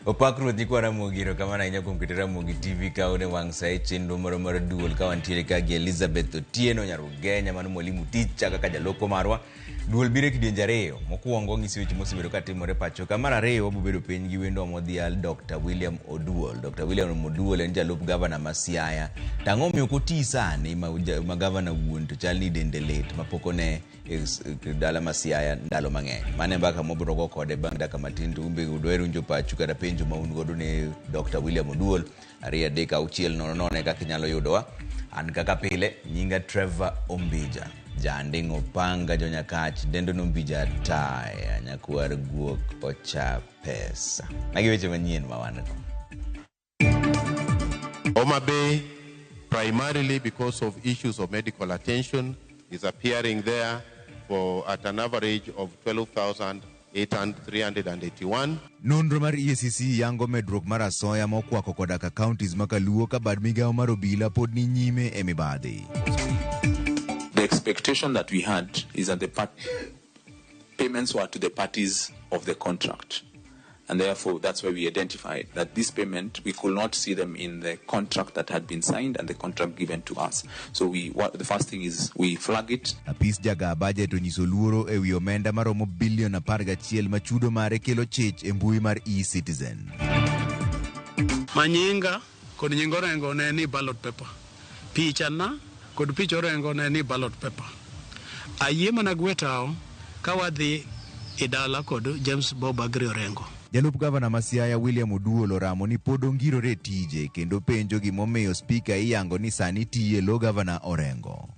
Opak Ruoth nyikwa Ramogi, erokamano ahinya kuom keto Ramogi TV ka une wang' sa e chenro moro mar duol ka wantiere ka gi Elizabeth Otieno Nyarugenya mano mwalimu ticha kaka jaloko marwa. Duol biro e kidienje ariyo. Mokwongo ng'isi weche mosebedo ka timore pacho ka. Mar ariyo wabiro bedo piny gi wendo modhial Dr. William Oduol. Dr. William Oduol en jalup gavana ma Siaya. To ang'o omiyo ok oti sani ma gavana wuon to chal ni dende lit ma pok one e dala ma Siaya ndalo mang'eny. Mano e mbaka mwabiro go kode bang' dakika matin to un be dwaher winjo pachu kata penjo ma un godo ne Dr. William Oduol. 2 3 6 0 0 e kaka inyalo yudowa. An kaka pile, nyinga Trevor Ombija. Janding' Opanga Jonyakach, dendo Nombija Taya, nyakwar guok ocha pesa. Magi weche manyien ma wan go. Homa Bay, primarily because of issues of medical attention, is appearing there for at an average of 12,381. Nonro mar EACC yango medruok mar asoya mokwako koda ka counties ma kaluo ka bad migawo mar obila pod ni nyime e mibadhi. The expectation that we had is that the payments were to the parties of the contract. And therefore, that's why we identified that this payment, we could not see them in the contract that had been signed and the contract given to us. So the first thing is we flag it. Apis jaga budget onyiso luoro e wi omenda maromo bilion 11 ma chudo mare kelo chich e mbui mar e-Citizen. Manyinga kod nying Orengo ne ni ballot paper. Picha na kod pich Orengo ne ni ballot paper. Ayie mana gwetao ka wadhi e dala kod James Bob Agri Orengo. Jalup gavana ma Siaya William Oduol oramo ni pod ongirore e tije kendo penjo gimomiyo spika iyango ni sani tiye lo gavana Orengo.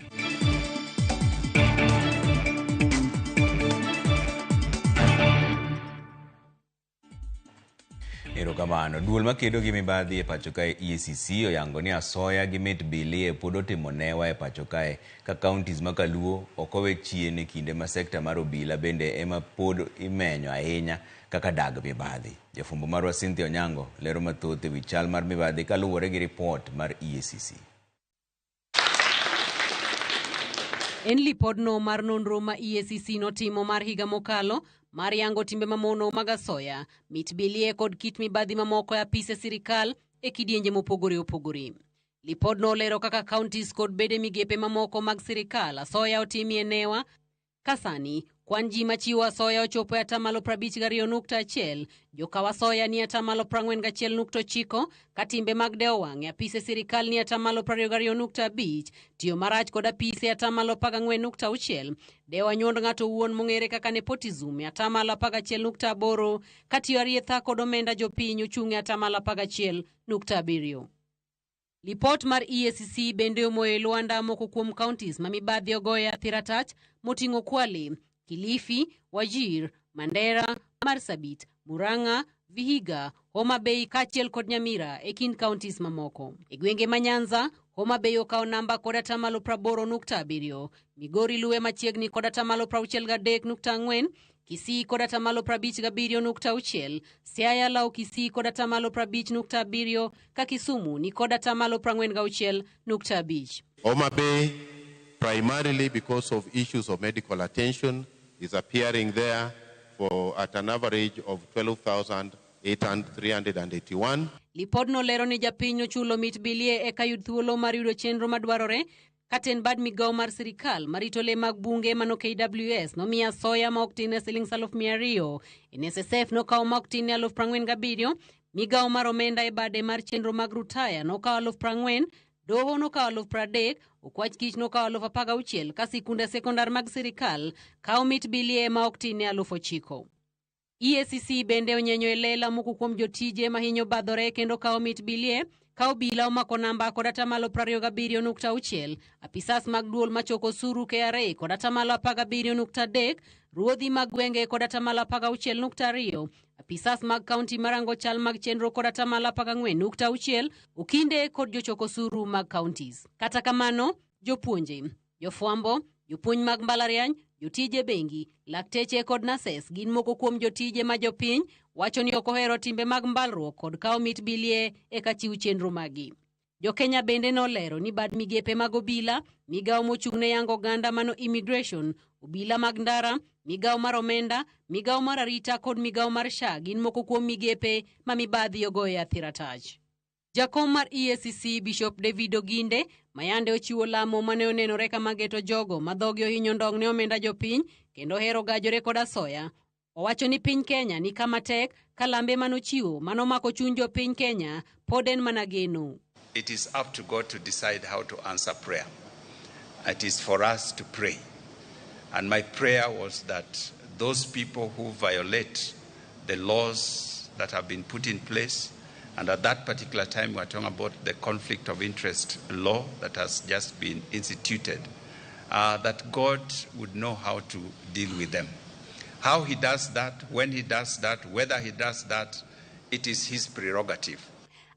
Erokamano. Duol makedo gi mibadhi e pacho kae EACC oyango ni asoya gi mit bilie pod otimo newa e pacho kae ka counties ma kaluo ok owe chien e kinde ma sekta mar obila bende ema pod imenyo ahinya kaka dag mibadhi. Jafwambo marwa Cynthia Onyango lero mathoth e wi chal mar mibadhi kaluwore gi ripot mar EACC. En lipodno mar nonro ma EACC notimo mar higa mokalo mar yango timbe mamono mag asoya, mit bilie kod kit mibadhi mamoko e apise sirikal e kidienje mopogore opogore. Lipodno olero kaka counties kod bede migepe mamoko mag sirikal asoya otimie newa. Kasani, kwan ji machiwo asoya ochopo e atamalo 52.1, jokaw asoya ni atamalo 41.9, ka timbe mag dewo wang' e apise sirikal ni atamalo 22.5, tiyo marach kod apise atamalo 14.6, dewo anyuond ng'ato owuon mong'ere kaka nepotism e atamalo 11.8, ka tiyo arietha kod omenda jopiny ochung' e atamalo 11.7. Lipot mar EACC bende omoyo e lwanda moko kuom counties ma mibadhi ogoyo e athira tach moting'o Kwale, Kilifi, Wajir, Mandera, Marsabit, Murang'a, Vihiga, Homa Bay kaachiel kod Nyamira e kind counties mamoko. E gwenge ma Nyanza, Homa Bay okawo namba kod atamalo 80.7, Migori luwe machiegni kod atamalo 63.4, Kisii kod atamalo 57.6, Siaya lawo Kisii kod atamalo 50.7, ka Kisumu ni kod atamalo 46.5. Homa Bay, primarily because of issues of medical attention, is appearing there for at an average of 12,381. Lipodno lero ni japiny ochulo mit bilie eka yud thuolo mar yudo chenro madwarore. Katen bad migawo mar sirikal marito le mag bunge mano KWS nomiya asoya ma ok tin ne siling 200,000. NSSF nokawo ma ok tin ne 47,000. Migawo mar omenda e bade mar chenro mag rutaya nokawo 40,000. Doho nokawo 30,000. Okwach kich nokawo 16,000 ka sikunde sekondar mag sirikal kawo mit bilie ma ok tin ne 9,000. EACC bende onyenyo e lela moko kuom jotije mahinyo badhore kendo kawo mit bilie ka obila omako namba kod atamalo 27.6, apisas mag duol machoko osuru KRA kod atamalo 17.3, ruodhi mag gwenge kod atamalo 16.2, apisas mag kaunti marango chal mag chenro kod atamalo 14.6, okinde kod jochok osuru mag counties. Kata kamano, jopuonje, jofwambo, jopuonj mag mbalariany, jotije bengi, lakteche kod nurses gin moko kuom jotije ma jopiny wacho ni ok ohero timbe mag mbalruok kod kawo mit bilie eka chiw chenro magi. Jokenya bende nolero ni bad migepe mag obila, migawo mochung' ne yango oganda mano immigration, obila mag ndara, Migawo mar omenda, migawo mar arita kod migawo mar SHA gin moko kuom migepe ma mibadhi ogoye athira tach. Jakom mar EACC Bishop David Oginde mayande ochiwo lamo mane onenore kama geto jogo ma dhogi ohinyo ndong' ne omenda jopiny kendo hero gajore kod asoya. Owacho ni piny Kenya ni kama tek ka lambe manochiwo manomako chuny jopiny Kenya pod en mana geno. It is up to God to decide how to answer prayer. It is for us to pray. And my prayer was that those people who violate the laws that have been put in place, and at that particular time we are talking about the conflict of interest law that has just been instituted, that God would know how to deal with them. How he does that, when he does that, whether he does that, it is his prerogative.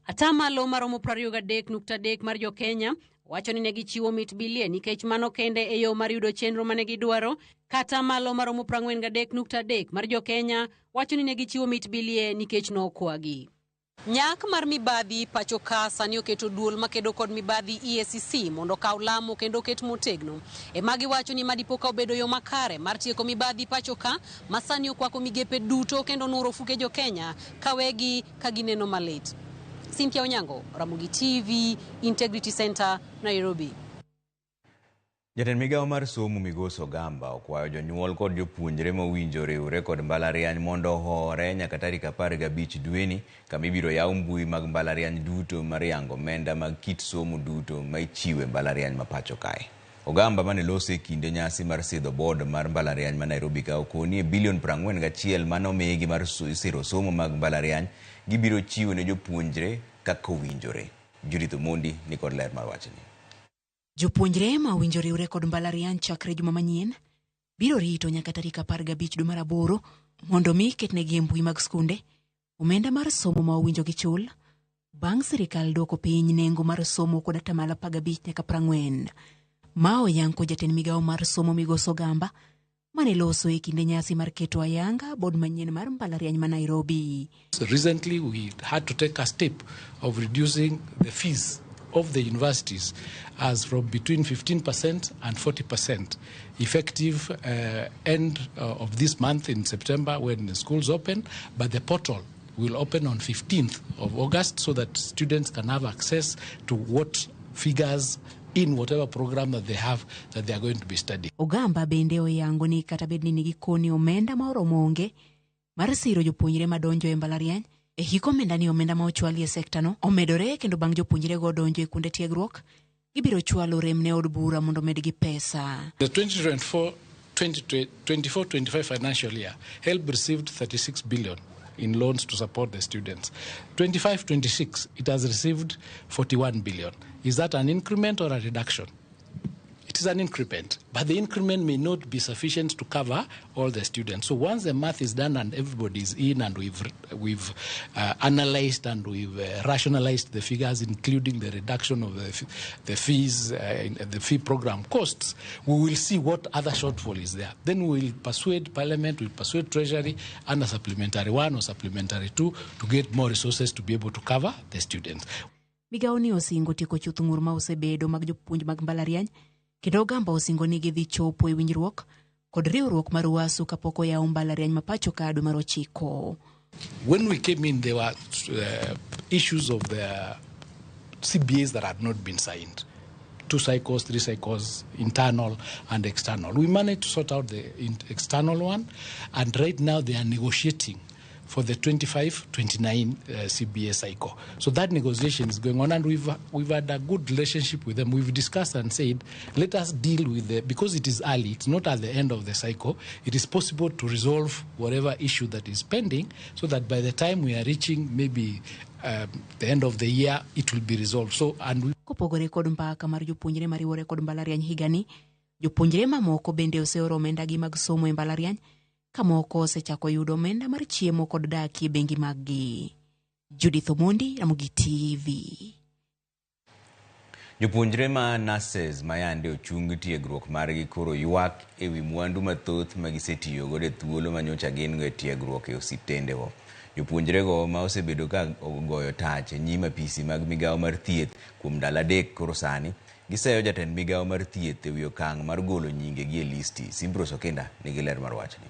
Atamalo maromo 23.3 mar jo-Kenya wacho ni ne gichiwo mit bilie nikech mano kende e yo mar yudo chenro mane gidwaro. Kata malo maromo 43.3 mar jo-Kenya wacho ni ne gichiwo mit bilie nikech nokwagi. Nyak mar mibadhi pacho ka sani oketo duol makedo kod mibadhi EACC mondo okaw lamo kendo oket motegno. Ema giwacho ni madipo ka obedo yo makare mar tieko mibadhi pacho ka ma sani okwako migepe duto kendo nuro ofuke jo-Kenya kawegi ka gineno malit. Cynthia Onyango, Ramogi TV, Integrity Center, Nairobi. Jatend migawo mar somo Migosi Ogamba okwayo jonyuol kod jopuonjre mowinjo riwre kod mbalariany mondo ohore nyaka tarik 15 dweni kama ibiro yaw mbui mag mbalariany duto mar yango omenda mag kit somo duto ma ichiwo e mbalariany ma pacho kae. Ogamba mane loso e kinde nyasi mar sidho board mar mbalariany ma Nairobi ka okoni e bilion 41 mane omigi mar siro somo mag mbalariany gibiro chiwo ne jopuonjre kaka owinjore. Judith Omondi ni kod ler mar wachni. Jopuonjre ma owinjo riwre kod mbalariany chakre juma manyien biro rito nyaka tarik 15 dwe mar aboro mondo mi ketnegi e mbui mag skunde omenda mar somo ma owinjo gichul bang' sirikal duoko piny nengo mar somo kod atamalo 15 nyaka 40. Ma oyang kod jatend migawo mar somo Migosi Ogamba mane loso e kinde nyasi mar keto ayanga board manyien mar mbalariany ma Nairobi. So recently we had to take a step of reducing the fees of the universities as from between 15% and 40% effective end of this month in September when the schools open, but the portal will open on 15th of August so that students can have access to what figures in whatever program that they have that they are going to be studying. Ogamba bende oyango ni kata bed ni gikoni omenda ma oromo onge mar siro jopuonjre madonjo e mbalariany e hik omenda ni omenda ma ochwali e sekta no omedore kendo bang' jopuonjre go donjo e kuonde tiegruok gibiro chwalo rem ne od bura mondo medgi pesa. The 2024-25 financial year, HELB received 36 billion in loans to support the students. 25-26, it has received 41 billion. Is that an increment or a reduction? It is an increment, but the increment may not be sufficient to cover all the students. So once the math is done and everybody is in and we've analyzed and we've rationalized the figures, including the reduction of the fees, the fee program costs, we will see what other shortfall is there. Then we will persuade Parliament, we'll persuade Treasury under Supplementary 1 or Supplementary 2 to get more resources to be able to cover the students. Migawo ni osingo tieko chuth ng'ur ma osebedo mag jopuonj mag mbalariany kendo Ogamba osingo ni gidhi chopo e winjruok kod riwruok mar UASU kapok oyaw mbalariany ma pacho ka dwe mar 9. When we came in, there were issues of the CBAs that had not been signed. 2 cycles, 3 cycles, internal and external. We managed to sort out the external one, and right now they are negotiating for the 25-29 CBA cycle. So that negotiation is going on, and we've had a good relationship with them. We've discussed and said, let us deal with the, because it is early, it's not at the end of the cycle, it is possible to resolve whatever issue that is pending so that by the time we are reaching maybe the end of the year, it will be resolved. So, and we Kopogore kod mbaka mar jopuonjre mariwore kod mbalariany higani, jopuonjre mamoko bende oseoro omendagi mag somo e mbalariany ka moko osechako yudo omenda mar chiemo kod dak e bengi maggi. Judith Omondi, Ramogi TV. Jopuonjre ma nurses ma yande ochung tiegruok margi koro ywak ewi mwandu mathoth ma gisetiyogodo e thuolo ma nyocha gin go e tiegruok e osiptendego. Jopuonjrego ma osebedo ka ogoyo tach e nyim apisi mag migawo mar thieth kuom ndalo 3 koro sani Giseyo jatend migawo mar thieth e wi okang' mar golo nyingegi e listi. Simprose Okinda nigi ler mar wachni.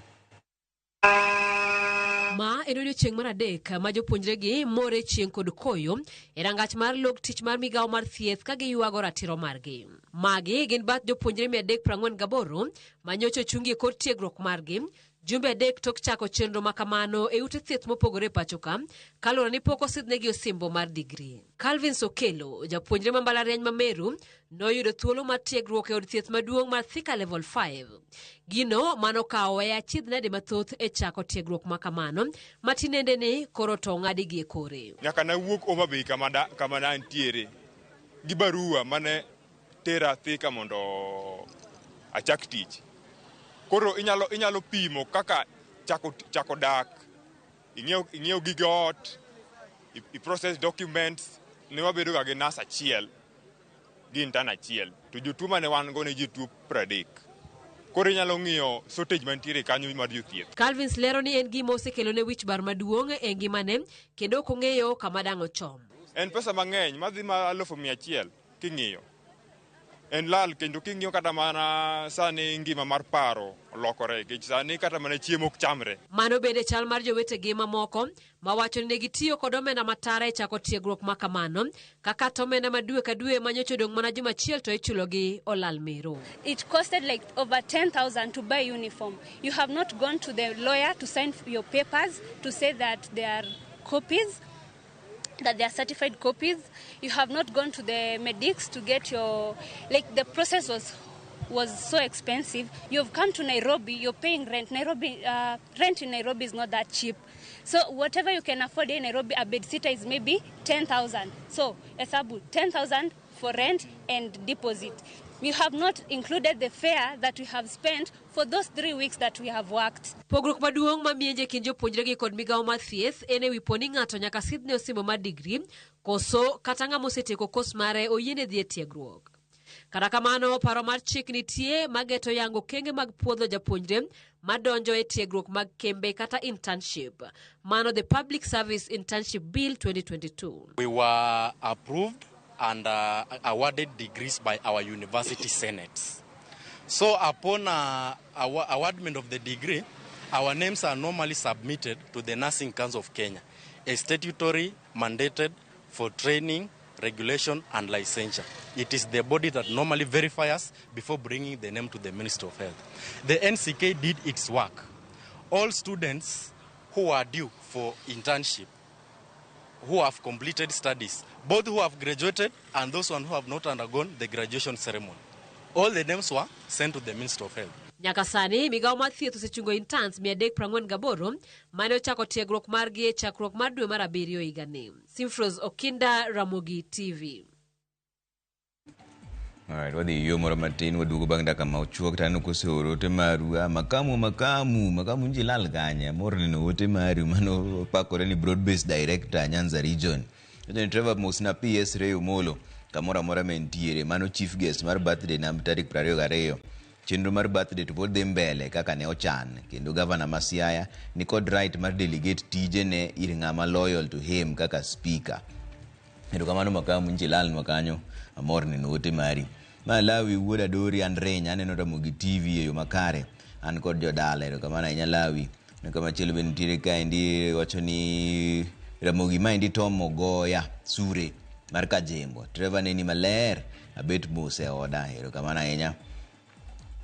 Ma en odiochieng' mar adek ma jopuonjregi more chieng' kod koyo e rangach mar log tich mar migawo mar thieth ka giywago ratiro margi. Magi gin bath jopuonjre 348 ma nyocha ochungi e kor tiegruok margi jumbe 3 tok chako chenro ma kamano e ute thieth mopogore e pacho ka, kaluwore ni pok osidhnegi osimbo mar digri. Calvin Sokelo, japuonjre ma mbalariany ma Meru, noyudo thuolo mar tiegruok e od thieth maduong' mar Thika Level 5. Gino manokawo e achiedh nade mathoth e chako tiegruok ma kamano, ma tinende ni koro to ong'adi gi e kore. Nyaka nawuok Homa Bay kama ne antiere gi barua mane tera Thika mondo achak tich. Koro inyalo pimo kaka chako dak, ing'iewo gige ot, i process documents, ne wabedo ga gi nurse achiel gi intern achiel, to jotuo mane wan go ne jotuo 30. Koro inyalo ng'iyo shortage mantiere kanyo mar jothieth. Calvins lero ni en gima osekelo ne wich bar maduong' e ngimane kendo ok ong'eyo kama dang' ochom. En pesa mang'eny madhi ma 100,000 king'iyo. En lal kendo king'iyo kata mana sani ngima mar paro olokore nikech sani kata mana chiemo ok chamre. Mano bende chal mar jowetegi mamoko mawacho ni ne gitiyo kod omenda matara e chako tiegruok ma kamano, kaka to omenda ma dwe ka dwe ma nyocha odong' mana juma achiel to ichulogi olal mero. It costed like over 10,000 to buy uniform. You have not gone to the lawyer to sign your papers to say that they are copies, that they are certified copies. You have not gone to the medics to get your, like the process was so expensive. You've come to Nairobi, you're paying rent. Rent in Nairobi is not that cheap. So whatever you can afford in Nairobi, a bed sitter is maybe 10,000. So hesabu, 10,000 for rent and deposit. You have not included the fare that we have spent for those 3 weeks that we have worked. Pogruok maduong' ma mienje kind jopuonjregi kod migawo mar thieth en ewi po ni ng'ato nyaka sidhne osimbo mar digri koso kata ng'ama osetieko kos mare oyiene dhi e tiegruok. Kata kamano, paro mar chik nitie mageto yango okenge mag puodho japuonjre madonjo e tiegruok mag kembe kata internship. Mano the Public Service Internship Bill 2022. We were approved and awarded degrees by our university senates. So upon awardment of the degree, our names are normally submitted to the Nursing Council of Kenya, a statutory mandated for training, regulation and licensure. It is the body that normally verifies us before bringing the name to the Ministry of Health. The NCK did its work. All students who are due for internship, who have completed studies, both who have graduated and those one who have not undergone the graduation ceremony. All the names were sent to the Ministry of Health. Nyaka sani, migawo mar thieth osechungo interns 348 mane ochako tiegruok margi e chakruok mar dwe mar 7 higani. Simfros Okinda, Ramogi TV. Alright, wadhi yo moro matin waduogo bang' dakika machuok to aneno koseoro ote maru. Makamu nji lal kanye? Amor neno ote maru mano pakore ni broad based director Nyanza region. Wacho ni Trevor mosna PS Ray Omolo kamoro amora ma entiere. Mano chief guest mar birthday na tarik 22. Chenro mar birthday to pod dhi mbele kaka ne ochan kendo gavana ma Siaya ni kod right mar delegate tijene ir ng'ama loyal to him kaka speaker. Erokamano Makamu nchi lalnwa kanyo, amor neno ote mari. Ma Lawi wuod Adori an Reny, aneno Ramogi TV e yo makare, an kod jodala. Erokamano ahinya Lawi. Kamachielo be nitiere kaendi wacho ni Ramogi maendi Tom Ogoya Sure mar Kajembo. Trevor neni maler, abet mos e oda. Erokamano ahinya.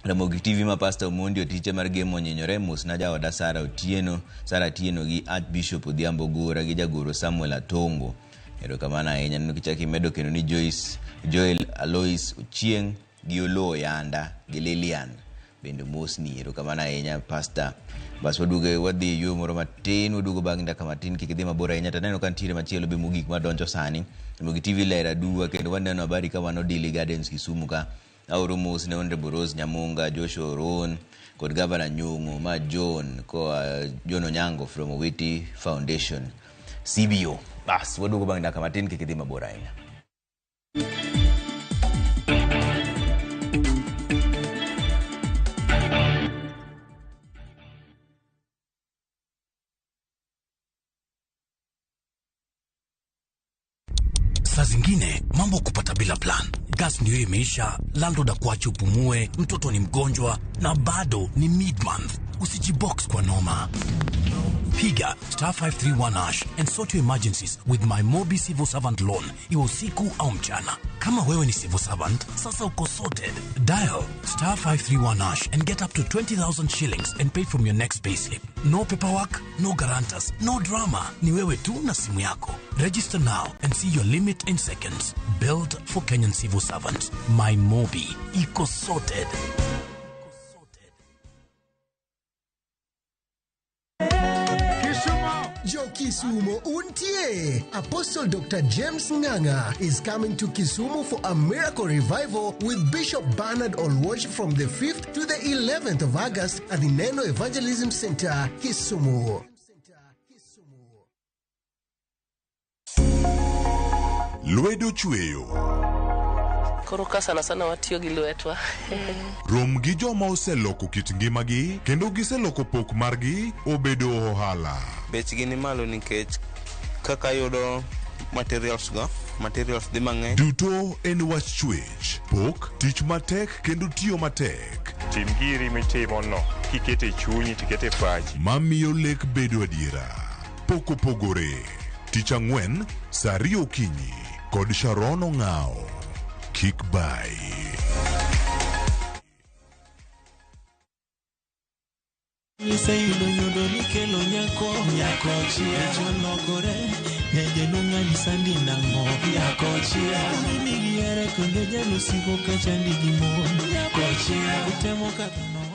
Ramogi TV ma Pastor Omondi otiche mar Gemo onyinyore, mosna jaoda Sara Otieno, Sara Atieno gi Archbishop Odhiambo Gora gi jagoro Samuel Atongo. Erokamano ahinya. Neno kichako imedo kendo ni Joyce, Joel Alois Ochieng' gi Oloo Yanda gi Lilian bende mosni. Erokamano ahinya Pastor. Bas waduogo wadhi yo moro matin, waduogo bang' dakika matin, kik idhi mabor ahinya. To aneno ka nitiere machielo be mogik madonjo sani. Ramogi TV ler aduwa kendo waneno habari ka wan Odili Gardens Kisumu ka. Aoro mos ne Honorable Rose Nyamunga, Joshua Oron kod Governor Nyong'o ma John koa John Onyango from Owiti Foundation CBO. Bas waduogo bang' dakika matin, kik idhi mabor ahinya. Saa zingine mambo kupata bila plan. Gas ndio imeisha, landlord akuache upumue, mtoto ni mgonjwa na bado ni mid-month. Usijibox kwa noma. Piga star 531 hash and sort your emergencies with my Mobi Civil Servant Loan, iwe usiku au mchana. Kama wewe ni civil servant, sasa uko sorted. Dial star 531 hash and get up to 20,000 shillings and pay from your next payslip. No paperwork, no guarantors, no drama. Ni wewe tu na simu yako. Register now and see your limit in seconds. Built for Kenyan civil servants. My Mobi. Iko sorted. Jo Kisumu Untie! Apostle Dr. James Nganga is coming to Kisumu for a miracle revival with Bishop Bernard Olwoch from the 5th to the 11th of August at the Neno Evangelism Center, Kisumu. Lwedo chweyo. Koro ka sana sana watiyo gi lwetwa. Rom gi joma oseloko kit ngimagi kendo giseloko pok margi obedo ohala. Bechgi ni malo nikech kaka yudo materials go, materials dhi mang'eny. Duto en wach chwech, pok, tich matek kendo tiyo matek. Tim giri mitimono kikete chunyi tikete pachi. Mamiyo lek bedo adiera. Pok opogore. Tich ang'wen, saa ariyo okinyi kod Sharon Ong'ao. Kik bai. Iseyudo nyodo nikelo nyako, nyako chia cholokore, nyajeno ng'ani sandi nang'o, nyako chia mimi gihere kendo jalusigo kachandi gi mon, nyako chia utemo kadho nowach.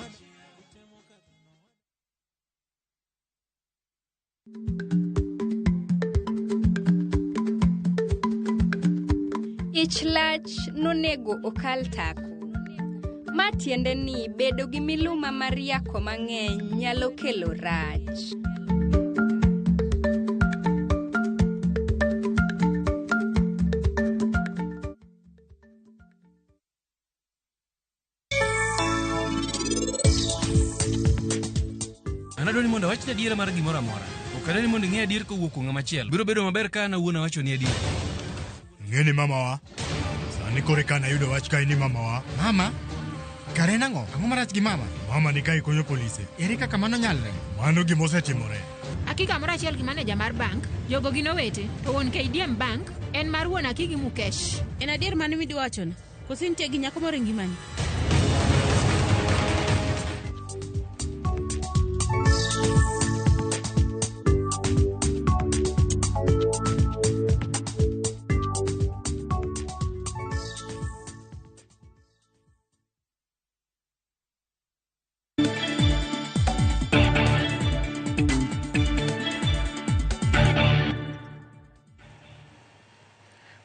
Ich lach nonego okal tako. Ma tiende ni bedo gi miluma mar yako mang'eny nyalo kelo rach. An adwaro ni mondo awachni adiera mar gimoro amora. Ok adwar ni mondo ing'e adier kowuok kuom ng'ama chielo. Biro bedo maber ka an awuon awachoni adier. Ing'e ni mamawa, sani koro eka nayudo wach kae ni mamawa. Mama? Kare en ang'o? Ang'o marach gi mama? Mama ni kae konyo polise. Ere kaka mano nyalre? Mano gima osetimore. Aki kamoro achiel gi maneja mar bank, jogo gin owete, to wuon KDM Bank en mar wuon Aki gi Mukesh. En adier mane midwa wachona? Koso intie gi nyako moro e ngimani?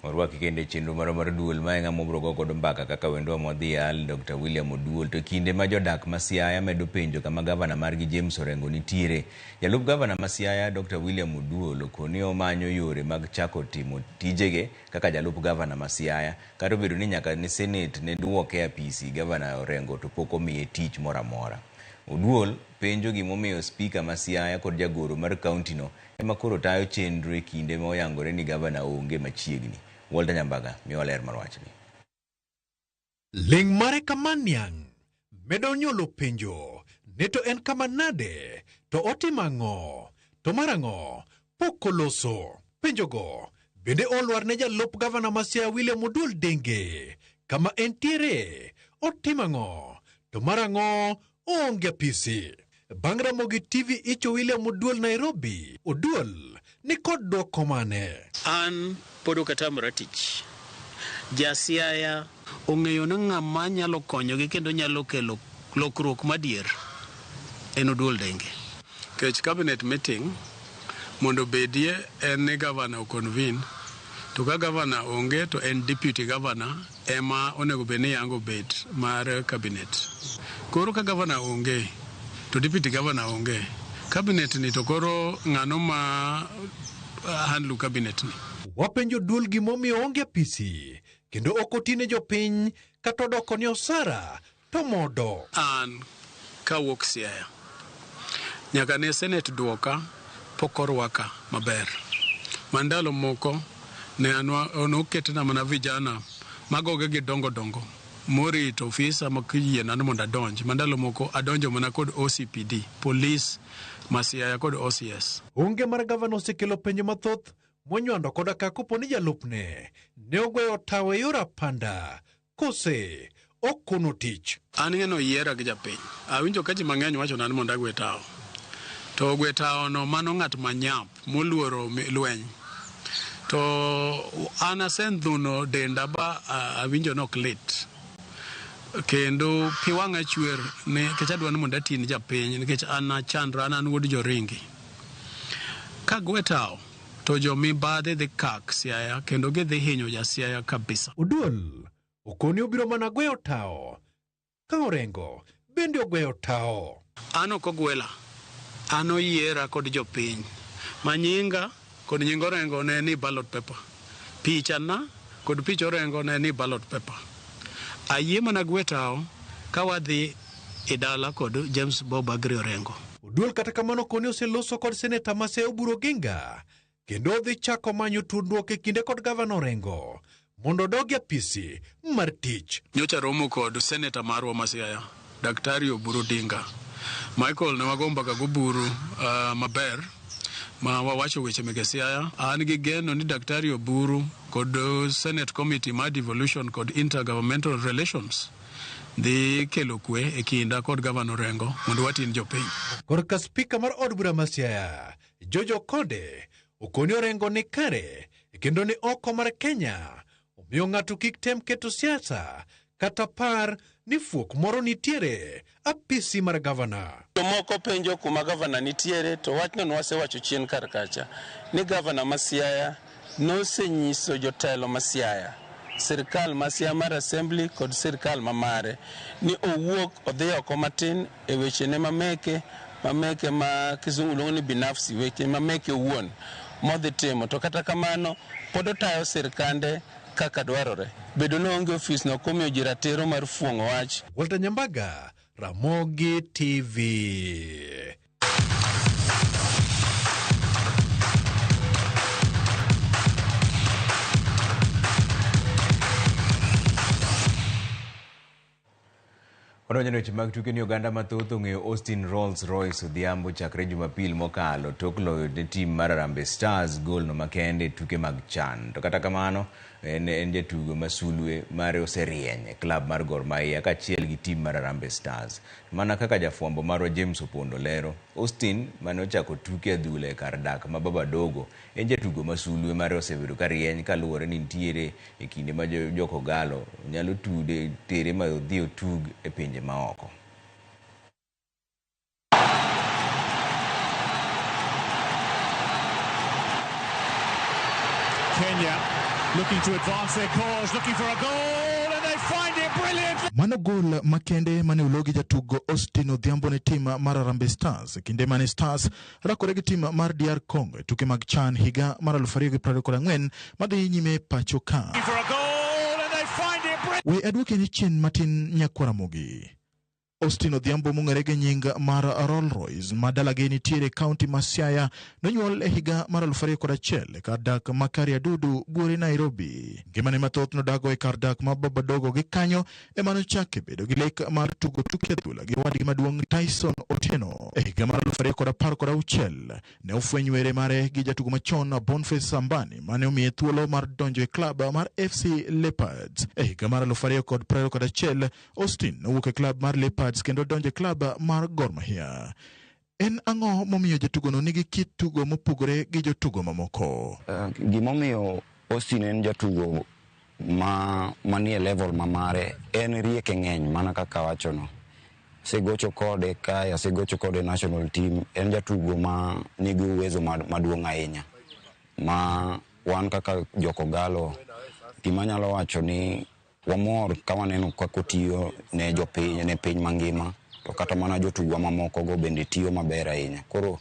Orwaki kendo e chenro marwa mar duol mae ng'ama obiro go godo mbaka kaka wendwa modhial Dr. William Oduol. To kinde ma jodak ma Siaya medo penjo kama gavana margi James Orengo nitiere, jalup gavana ma Siaya Dr. William Oduol okoni omanyo yore mag chako timo tijege kaka jalup gavana ma Siaya, kata obedo ni nyaka ne Senate ne duoke e apisi gavana Orengo to pok omiye tich moro amora. Oduol penjo gimomiyo spika ma Siaya kod jagoro mar kaunti no ema koro tayo chenro e kinde ma oyangore ni gavana onge machiegni. Walter Nyambaga miwa ler mar wachni. Ling' mare kama niang' medo nyuolo penjo ni to en kama nade to otimo ang'o to mar ang'o pok oloso. Penjogo bende olwar ne jalup gavana ma Siaya William Oduol Denge kama entiere otimo ang'o to mar ang'o oonge apisi. Bang' Ramogi TV icho William Oduol Nairobi, Oduol ni kod dwoko mane? An pod ok atamora tich. Ja Siaya ong'eyo ni ng'ama nyalo konyogi kendo nyalo kelo lokruok madier en Oduol Denge. Kech cabinet meeting mondo bedie en ni governor o-convene, to ka governor onge to en deputy governor ema onego bed ni yango bet mar cabinet. Koro ka governor onge to deputy governor onge, cabinet ni to koro ng'ano ma handle cabinet ni? Wapenjo duol gimomiyo onge apisi kendo ok otine jopiny kata odoko ni osara to modo. An kawuok Siaya nyaka ne Senate duoka pok orwaka maber. Ma ndalo moko Ne noketna mana vijana magoge gi dongo dongo morito ofisa ma kiyiena ni mondo adonj. Ma ndalo moko adonjo mana kod OCPD, police ma Siaya kod OCS. Onge mar gavana osekelo penjo mathoth monywando koda ka kopo ni jalupne ne ogweyo tawo e yor apanda kose okono tich. An ng'eno yiera gi japiny. Awinjo ka ji mang'eny wachona ni mondo agwe tawo. To gwe tawo no mano ng'at manyap moluoro lweny. To an asendhuno denda ba awinjo nok lit. Kendo pi wang'a chwer nikech adwa ni mondo ati ni japiny nikech an achandra, an wuod joringi. Ka gwe tawo to jomibadhi dhi kak Siaya kendo gidhi hinyo ja Siaya kabisa. Oduol okoni obiro mana gweyo tawo ka Orengo bende ogweyo tawo. An ok ogwela, an oyiera kod jopiny. Manyinga kod nying Orengo ne ni ballot paper. Pichana kod pich Orengo ne ni ballot paper. Ayie mana gwe tawo ka wadhi e dala kod James Bob Agri Orengo. Oduol kata kamano koni oseloso kod seneta ma Siaya Oburu Oginga kendo odhi chako manyo tudruok e kinde kod gavana Orengo mondo odog e apisi mar tich. Nyocha romo kod seneta marwa ma Siaya, Daktari Oburu Odinga. Michael ne wago mbaka goburu maber ma wawacho weche meke Siaya. An gi geno ni Daktari Oburu kod Senate Committee mar Devolution kod Intergovernmental Relations dhi kelo kwe e kinda kod gavana Orengo mondo watin jopiny. Korka spika mar od bura ma Siaya, George Okode, okoni Orengo ni kare kendo ni oko mar Kenya, omiyo ng'ato kik tem keto siasa kata par ni fuok moro nitiere apisi mar gavana. Jomoko penjo kuma gavana nitiere to wachno nwasewacho chien kar kacha ni gavana ma Siaya nosenyiso jotelo ma Siaya, sirkal ma Siaya mar Assembly kod sirkal ma mare ni owuok odhi oko matin e wechene mameke ma kizungu luongo ni binafsi, weche mameke owuon modhi timo, to kata kamano pod otayo sirkande kaka dwarore. Bedo ni onge ofis no komiyo ji ratiro mar fuong'o wach. Walter Nyambaga, Ramogi TV. Wadonjo weche mag tuke ni oganda mathoth ong'eyo Austin Rolls Royce Odhiambo chakre Jumapil mokalo tok loyo ne tim mar Harambee Stars gol no makende e tuke mag CHAN. To kata kamano en jatugo ma sulwe mare oserieny e klab mar Gor Mahia kaachiel gi tim mar Harambee Stars. Mana kaka jafwambo marwa James Opondo lero, Austin mane ochako tuke adhula e kar dak ma Baba Dogo en jatugo ma sulwe mare osebedo ka rieny kaluwore ni nitiere e kinde ma jokogalo nyalo tude tere ma odhi otug e pinje maoko. Kenya looking to advance their cause, looking for a goal, and they find it brilliantly. Mano gol makende mane ologi jatugo Austin Odhiambo ne tim mar Harambee Stars kinde mane Stars rakore gi tim mar DR Congo e tuke mag CHAN higa mar 2024 madhi nyime pacho ka. We aduoke ni chien matin nyakwara Ramogi. Austin Odhiambo mong'ere gi nying mar Rolls Royce ma dalagi nitiere kaunti ma Siaya nonyuol e higa mar 2001 e kar dak ma Kariadudu buore Nairobi. Ngimane mathoth nodago e kar dak ma Baba Dogo gi kanyo ema nochake bedo gi lek mar tugo tuke adhula gi owadgi maduong' Tyson Otieno. E higa mar 2016 ne ofweny were mare gi jatugo machon Boniface Sambani mane omiye thuolo mar donjo e klab mar FC Leopards. E higa mar 2021 Austin nowuok e klab mar Leopards kendo donjo e klab mar Gor Mahia. En ang'o momiyo jatugono nigi kit tugo mopogore gi jotugo mamoko? Gimomiyo Austin en jatugo ma manie level ma mare en rieke ng'eny mana kaka wachono. Asegocho kode kae, asegocho kode national team, en jatugo ma nigi uwezo maduong' ahinya. Ma wan kaka jokogalo gima anyalo wacho ni wamor ka waneno kaka otiyo ne jopiny, ne piny mangima, to kata mana jotugo mamoko go bende tiyo maber ahinya. Koro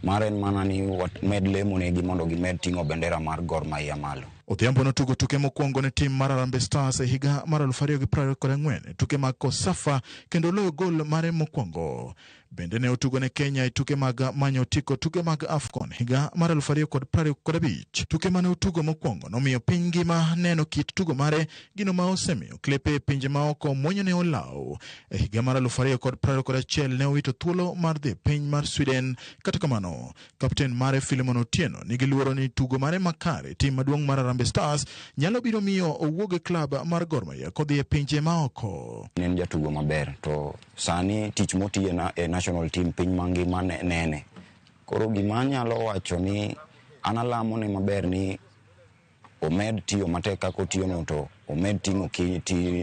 mare en mana ni med lemo negi mondo gimed ting'o bendera mar Gor Mahia malo. Odhiambo notugo tuke mokwongo ne tim mar Harambee Stars e higa mar 2024 tuke mag Kosafa kendo loyo gol mare mokwongo. Bende ne otugo ne Kenya e tuke mag manyo otiko tuke mag AFCON higa mar 2025. Tuke mane otugo mokwongo nomiyo piny ngima neno kit tugo mare, gino ma osemiyo klepe e pinje maoko muonyone olaw. E higa mar 2021 ne owito thuolo mar dhi e piny mar Sweden. Kata kamano, kapten mare Philemon Otieno nigi luoro ni tugo mare makare tim maduong' mar Harambee Stars nyalo biro miyo owuog e klab mar Gor Mahia kodhi e pinje maoko. Ne en jatugo maber to sani tich motiyo e national team piny mangima nene. Koro gima anyalo wacho ni an alamo ne maber ni omed tiyo matek kaka otiyo no to omed ting'o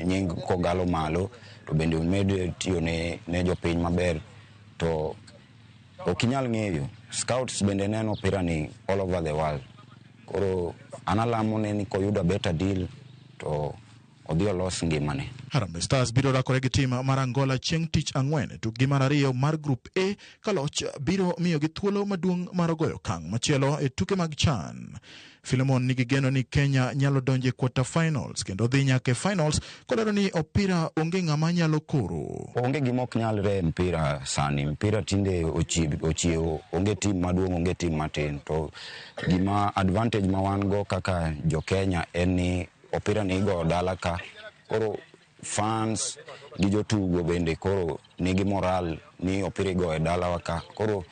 nying Kogalo malo to bende omed tiyo ne jopiny maber to ok inyal ng'eyo. Scouts bende neno opira ni all over the world. Koro an alamo ne ni koyudo a better deal to odhi olos ngimane. Harambee Stars biro rakore gi tim mar Angola chieng' tich ang'wen e tukgi mar ariyo mar Group A ka loch biro miyogi thuolo maduong' mar goyo okang' machielo e tuke mag CHAN. Philemon nigi geno ni Kenya nyalo donjo e quarter finals kendo dhi nyaka e finals kolero ni opira onge ng'ama nyalo koro. Onge gima ok nyalre e mpira sani. Mpira tinde ochiewo, onge tim maduong', onge tim matin. To gima advantage ma wan go kaka jo Kenya en ni opira ni igoyo dala ka. Koro fans gi jotugo bende koro nigi moral ni opira igoyo e dalawa ka. Koro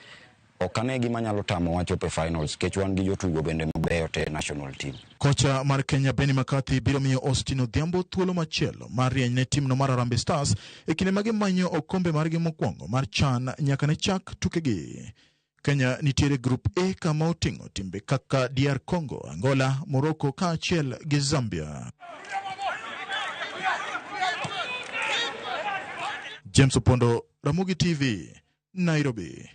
ok ane gima nyalo tamowa chopo e finals nikech wan gi jotugo bende mabeyo te e national team. Kocha mar Kenya Benni McCarthy biro miyo Austin Odhiambo thuolo machielo mar rieny ne timno mar Harambee Stars e kinde ma gimanyo okombe margi mokwongo mar CHAN nyaka ne chak tukegi. Kenya nitiere Group A kama oting'o timbe kaka DR Congo, Angola, Morocco kaachiel gi Zambia. James Opondo, Ramogi TV, Nairobi.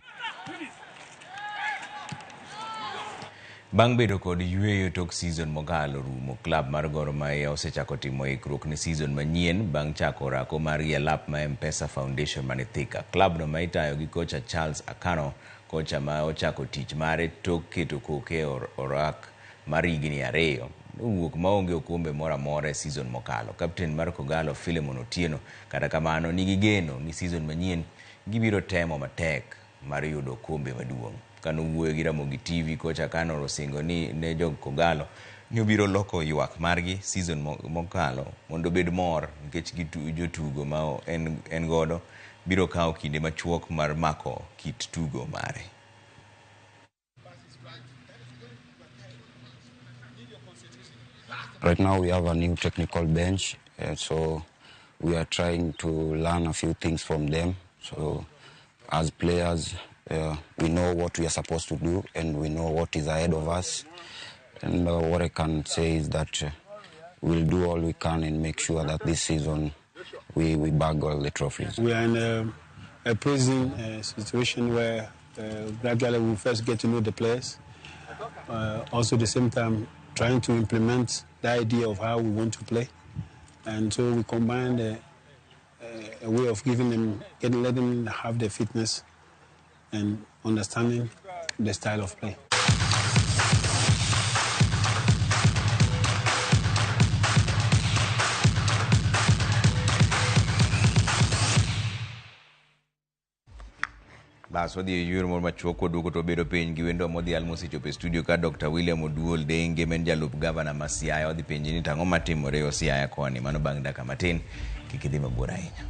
Bang' bedo kod yueyo tok season mokalo rumo, klab mar Gor Mahia osechako timo ikruok ne season manyien bang' chako orako margi e lap ma M-Pesa Foundation mani Thika. Klabno ma itayo gi kocha Charles Akano, kocha ma ochako tich mare tok keto koke e orak mar higni 2, nowuok maonge okombe moro amora e season mokalo. Kapten mar Kogalo Philemon Otieno kata kamano nigi geno ni season manyien gibiro temo matek mar yudo okombe maduong'. Kanowuoyo gi Ramogi TV, kocha Akano osingo ni ne jog Kogalo ni obiro loko ywak margi season mokalo mondo obed mor nikech jotugo ma en godo biro kawo kinde machuok mar mako kit tugo mare. Right now we have a new technical bench, so we are trying to learn a few things from them. So as players, we know what we are supposed to do and we know what is ahead of us. And what I can say is that we'll do all we can and make sure that this season we bag all the trophies. We are in a prison situation where gradually we first get to know the players. Also at the same time trying to implement the idea of how we want to play. And so we combined a way of giving them, letting them have their fitness and understanding the style of play. Bas wadhi e yueyo moro machuok waduogo to wabedo piny gi wendo modhial mosechopo e studio ka Dr. William Oduol Denge ma en jalup gavana ma Siaya. Wadhi penje ni to ang'o matimore e Siaya koni, mano bang' dakika matin, kik idhi mabor ahinya.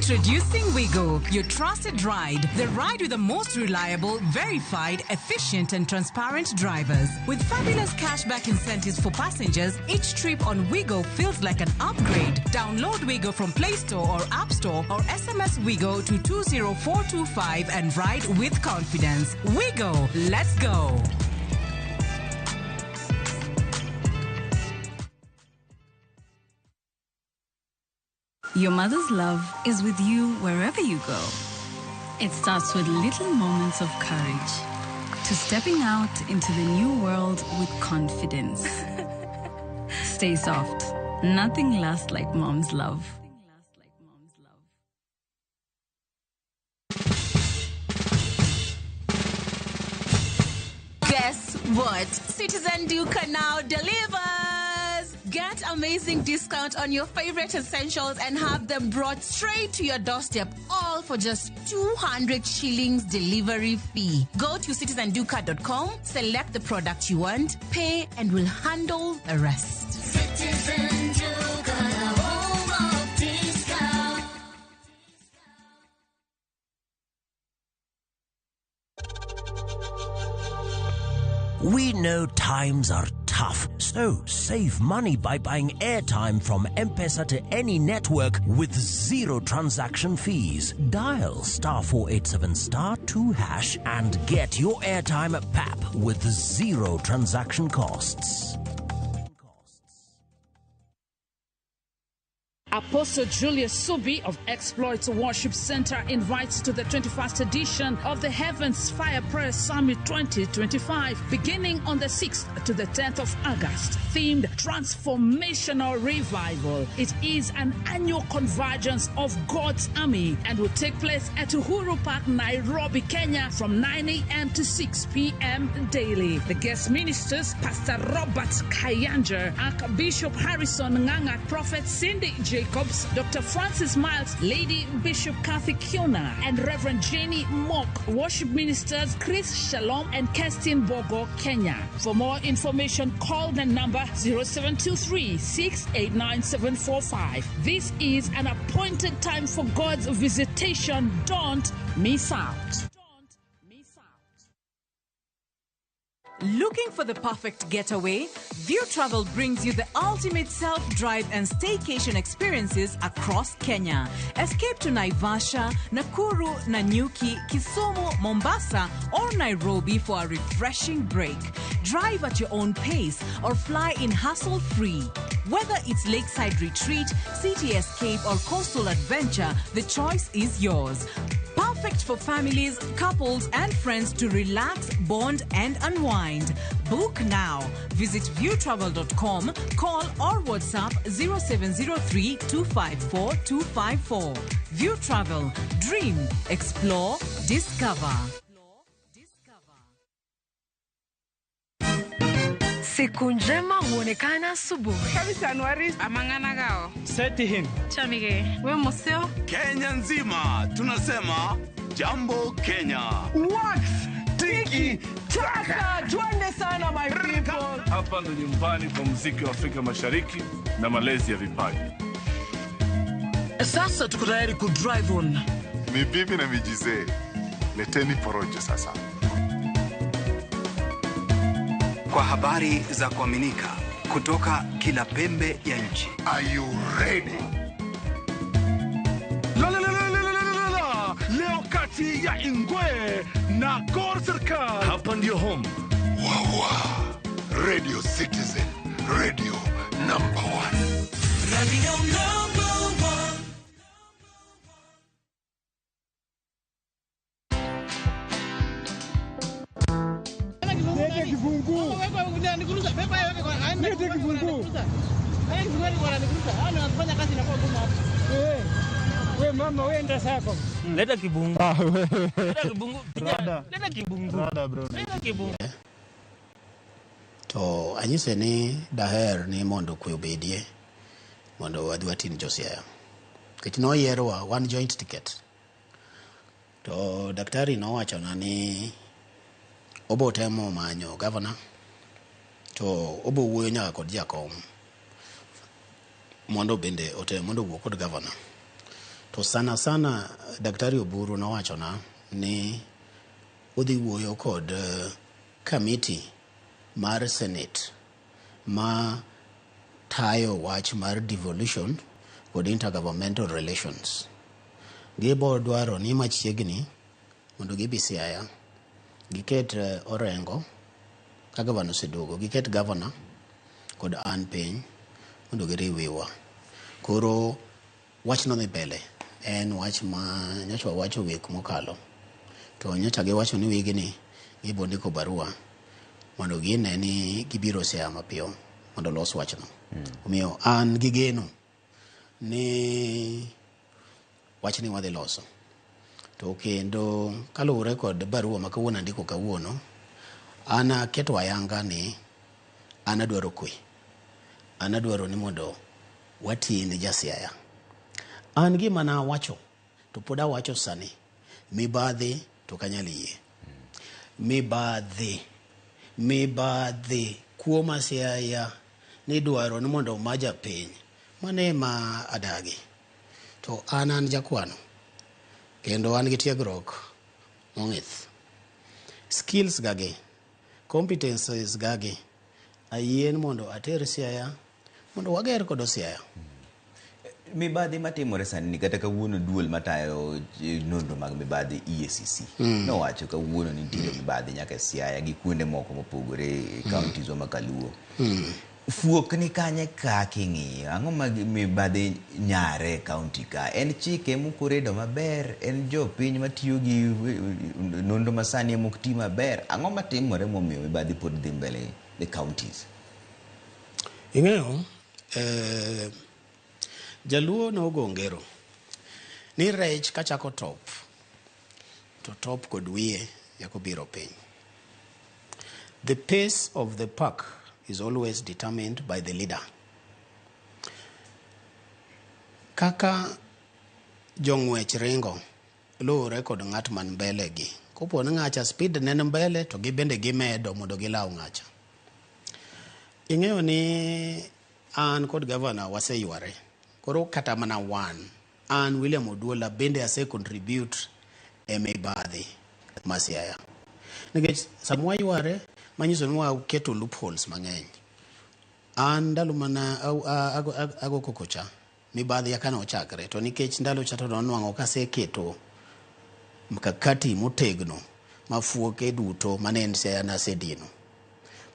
Introducing Wigo, your trusted ride. The ride with the most reliable, verified, efficient and transparent drivers. With fabulous cashback incentives for passengers, each trip on Wigo feels like an upgrade. Download Wigo from Play Store or App Store or SMS Wigo to 20425 and ride with confidence. Wigo, let's go. Your mother's love is with you wherever you go. It starts with little moments of courage to stepping out into the new world with confidence. Stay soft. Nothing lasts like mom's love. what? Citizen Duka now delivers! Get amazing discount on your favorite essentials and have them brought straight to your doorstep, all for just 200 shillings delivery fee. Go to citizenduka.com, select the product you want, pay, and we'll handle the rest. Citizen Duka, the home of discount. We know times are tough, so save money by buying airtime from M-Pesa to any network with zero transaction fees. Dial star 487 star 2 hash and get your airtime at PAP with zero transaction costs. Apostle Julius Subi of Exploits Worship Center invites to the 21st edition of the Heavens Fire Prayer Summit 2025, beginning on the 6th to the 10th of August, themed Transformational Revival. It is an annual convergence of God's army and will take place at Uhuru Park, Nairobi, Kenya, from 9 a.m. to 6 p.m. daily. The guest ministers, Pastor Robert Kayanja, Archbishop Harrison Nganga, Prophet Cindy Jacobs, Dr. Francis Miles, Lady Bishop Kathy Kiona, and Reverend Jenny Mock. Worship ministers Chris Shalom and Kerstin Bogo, Kenya. For more information, call the number 0723 689 745. This is an appointed time for God's visitation. Don't miss out. Looking for the perfect getaway? View Travel brings you the ultimate self-drive and staycation experiences across Kenya. Escape to Naivasha, Nakuru, Nanyuki, Kisumu, Mombasa, or Nairobi for a refreshing break. Drive at your own pace or fly in hassle-free. Whether it's lakeside retreat, city escape, or coastal adventure, the choice is yours. Perfect for families, couples, and friends to relax, bond, and unwind. Book now. Visit viewtravel.com, call or WhatsApp 0703 254 254. View Travel. Dream, explore, discover. Siku njema huonekana asubuhi. Kabisa Anuari amangana gao. Seti him. Chamige. We museo. Kenya nzima tunasema jambo Kenya. Wax tiki taka. Twende sana my people. Hapa ndo nyumbani kwa muziki wa Afrika Mashariki na malezi ya vipaji. Sasa tuko tayari ku drive on. Ni bibi na mijizee. Leteni porojo sasa. Kwa habari za kuaminika kutoka kila pembe ya nchi. Are you ready? La la la la la la la. Leo kati ya Ingwe na Gor Serikal. Hapa ndio home. Wawa. Radio Citizen. Radio number 1. Radio number 1. Leta kibungu. Leta kibungu. Leta kibungu. Leta kibungu. To anyise ni daher ni mondo kwe obedie mondo wadhi watim Josiaya. Nikech noyierwa one joint ticket. To daktari nowachona ni obo temo manyo governor to obo wuoyo nyaka kod jakom mondo bende otem mondo owuo kod governor. To sana sana daktari Oburu nowachona ni odhi wuoyo kod committee mar Senate ma tayo wach mar devolution kod intergovernmental relations. Gibo dwaro ni machiegni mondo gibi Siaya giket Orengo ka gavana oseduogo, giket governor kod an piny mondo giriw wiwa. Koro wachno dhi mbele, en wach ma nyocha wawacho wik mokalo. To nyocha giwacho ni wigni gibo ndiko barua mondo gine ni gibiro Siaya mapiyo mondo los wachno. Omiyo an gi geno ni wachni wadhi loso. To kendo kaluwore kod barua ma kawuono andiko kawuono, An aketo ayanga ni an adwaro kwe. An adwaro ni mondo wati ne ja Siaya. An gima nawacho to pod awacho sani, mibadhi to ok anyal yie. Mibadhi, mibadhi kuo ma Siaya nidwaro ni mondo oma japiny, mano ema adagi. To an an jakwano kendo an gi tiegruok mong'ith. Skills gagi, competencies gagi, ayien mondo ater Siaya mondo wager kodo Siaya. Mibadhi matimore sani ni kata kawuono duol matayo nonro mag mibadhi EACC nowacho kawuono ni nitiere mibadhi nyaka e Siaya gi kuonde moko mopogore e counties wa ma kaluo. Fuok ni kanye ka king'iyo ang'o ma mibadhi nyare e county ka en chike mokoredo maber en jopiny matiyo gi nonro masani ema ok ti maber ang'o matimore momiyo mibadhi pod dhi mbele e counties? Ing'eyo, Jaluo nogo ngero ni rech kachako top to top kod wiye nyaka obiro piny. The pace of the pack is always determined by the leader. Kaka jong'wech ringo luwore kod ng'at man mbele gi. Kopo ni ng'acha speed ne ni mbele to gibende gimedo mondo gilaw ng'acha. Ing'eyo ni an kod gavana waseyware. Koro kata mana wan, an William Oduola bende ase contribute e mibadhi ma Siaya. Nikech sama wayware, manyiso ni waketo loopholes mang'eny. An ndalo mana ago koko cha, mibadhi aka nochakre. To nikech ndalo cha to nonwang'o kaseketo mkakati motegno ma fuoke duto mane en Siaya nasedino.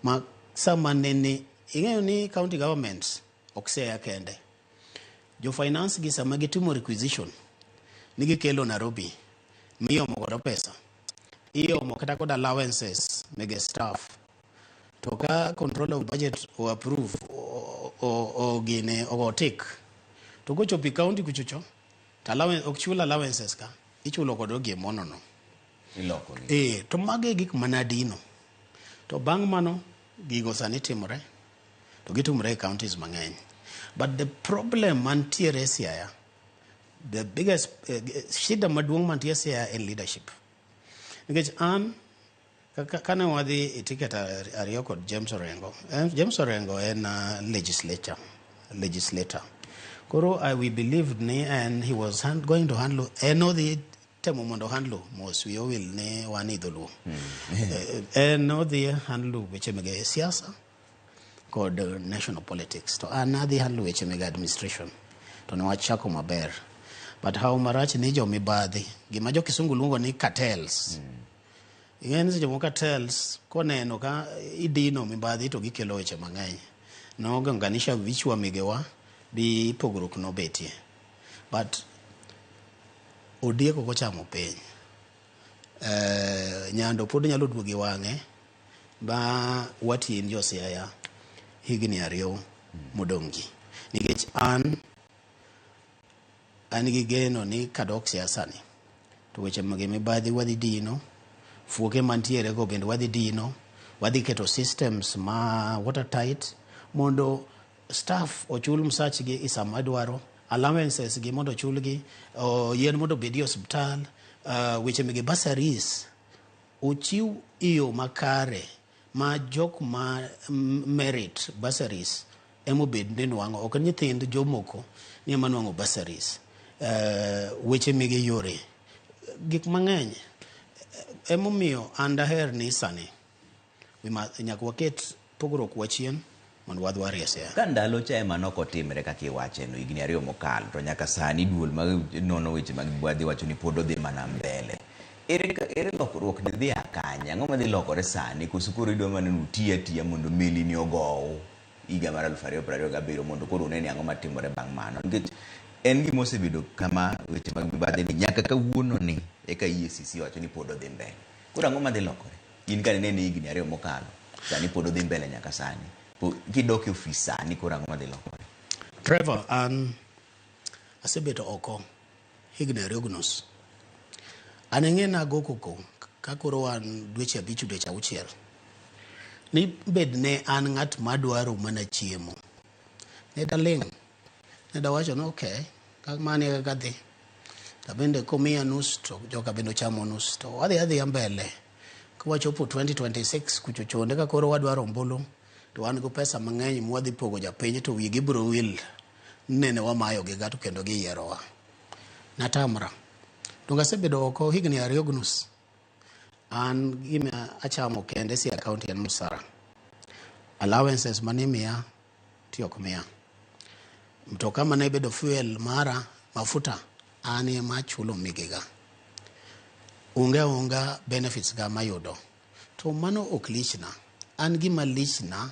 Ma sama nene, ing'eyo ni county governments ok Siaya kende. Jo finance gi sama gitimo requisition, ni gikelo Nairobi, miomo godo pesa. Iomo kata kod allowances mege staff. To ka control of budget o approve o gine o tick. To kochopo e county kuchocho, to allowance, ok chul allowances ka, ichulo kod gimono no. Iloko gi. To mago e gik manadino. To bang' mano, gigo sani timore, to gitimore e counties mang'eny. But the problem mantiere e Siaya, the biggest shida maduong' mantie Siaya en leadership. Nikech an, kane wadhi e ticket ariyo kod James Orengo, James Orengo en legislator. Koro we believed ni and he was going to handle, en odhi temo mondo handle mos wiye owil ni wan e dholuo. En odhi handle weche mege siasa kod national politics. To an adhi handle weche mege administration. To ne wachako maber. But how marach ni jo mibadhi, gima jo kisungu luongo ni cartels. Ing'e ni seche moko cartels koneno ka idino mibadhi to gikelo weche mang'eny. Nogonganisha vichwa megewa bi pogruok nobetie. But odiek ok ochamo piny. Nyando pod nyalo duogo e wang'e ba watin jo Siaya higni 2 modong' gi. Nikech an gi geno ni kadok siasa ni to weche mag mibadhi wadhi dino, fuoke mantiere go bende wadhi dino, wadhi keto systems ma watertight mondo staff ochul msachgi e sama dwaro, allowances gi mondo ochulgi, yien mondo obedi e osiptal, weche mege bursaries ochiw e yo makare ma jok ma merit bursaries emobed ni nwang'o, ok nyithind jomoko ni ema nwang'o bursaries. Weche mege yore, gik mang'eny emomiyo an daher ni sani nyaka waket pogruok wa chien mondo wadhi warie Siaya. Ka ndalo cha ema nok otimre kaka iwacheno higni 2 mokalo, to nyaka sani duol mag nono weche mag mibadhi wacho ni pod odhi mana mbele. Ere lokruok ni dhi a kanye? Ang'o madhi lokore sani? Koso koro idwa mana ni uti atiya mondo meli ni ogow higa mar 2027 mondo koro une ni ang'o matimore bang' mano? Nikech en gima osebedo kama weche mag mibadhi ni nyaka kawuono ni eka EACC wacho ni pod odhi mbele. Koro ang'o madhi lokore? In ka nene higni 2 mokalo, sani pod odhi mbele nyaka sani. Kidok e ofis sani koro ang'o madhi lokore? Trevor, an asebeto oko higni 2.5. An ing'e nago koko ka koro wan dweche 5 dweche 6. Ni bed ne an ng'at madwaro mana chiemo. Ne daling'. Ne dawacho ni okay, mano e kaka dhi. To bende komiya nus to joka bende ochamo nus to wadhi adhiya mbele. Kwachopo 2026 kucho chonde ka koro wadwaro ombulu to wan gi pesa mang'eny mwadhi pogo japiny to wigi biro wil nene wamayo giga to kendo giyierowa. Natamra. Donge asebedo oko higni 2.5. An gima achamo kende Siaya County en msara. Allowances manimiya ti ok miya. Mtoka mane bedo fuel mara mafuta an ema achulo migiga. Onge aonga benefits ga mayudo. To mano ok lichna. An gima lichna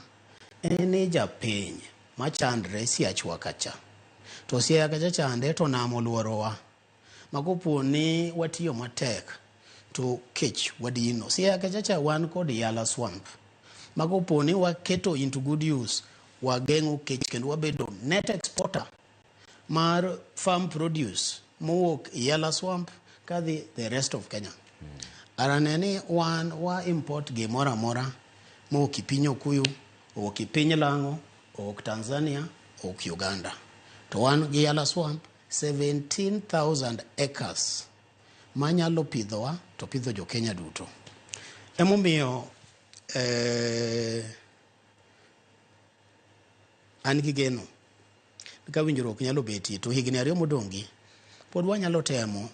en ni japiny machandre Siachwa kacha. To Siaya kacha chande to nam oluorowa. Ma kopo ni watiyo matek to kech wadino. Siaya kacha cha wan kod Yala Swamp. Ma kopo ni waketo into good use, wageng'o kech kendo wabedo net exporter mar farm produce mowuok Yala Swamp kadhi the rest of Kenya. Arane ni wan wa import gimoro amora mowuok e piny Okuyu, owuok e piny Lang'o, owuok Tanzania, owuok Uganda. To wan gi Yala Swamp 17,000 acres manyalo pidhowa to pidho jo Kenya duto. Emomiyo an gi geno ka winjruok nyalo betie to higni 2 modong'gi pod wanyalo temo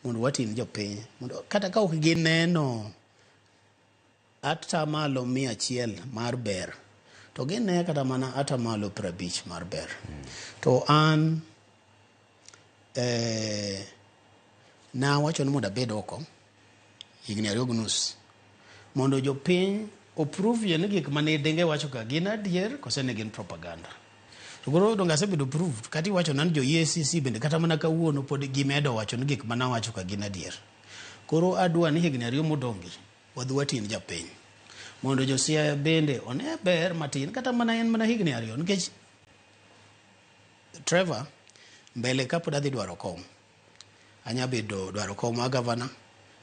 mondo watim jopiny mondo kata ka ok gineno 100% mar ber to gine kata mana 50% mar ber. To an nawacho ni mondo abed oko higni 2.5 mondo jopiny oprove ni gik mane denge wacho ka gin adier kose ne gin propaganda. To koro donge asebedo proved kata iwacho na ni jo EACC bende kata mana kawuono pod gimedo wacho ni gik mane awacho ka gin adier. Koro adwa ni higni 2 modong'gi wadhi watim japiny mondo jo Siaya bende one ber matin kata mana en mana higni 2 nikech Trevor mbele kapod adhi dwaro kom anya bedo dwaro kom mar governor,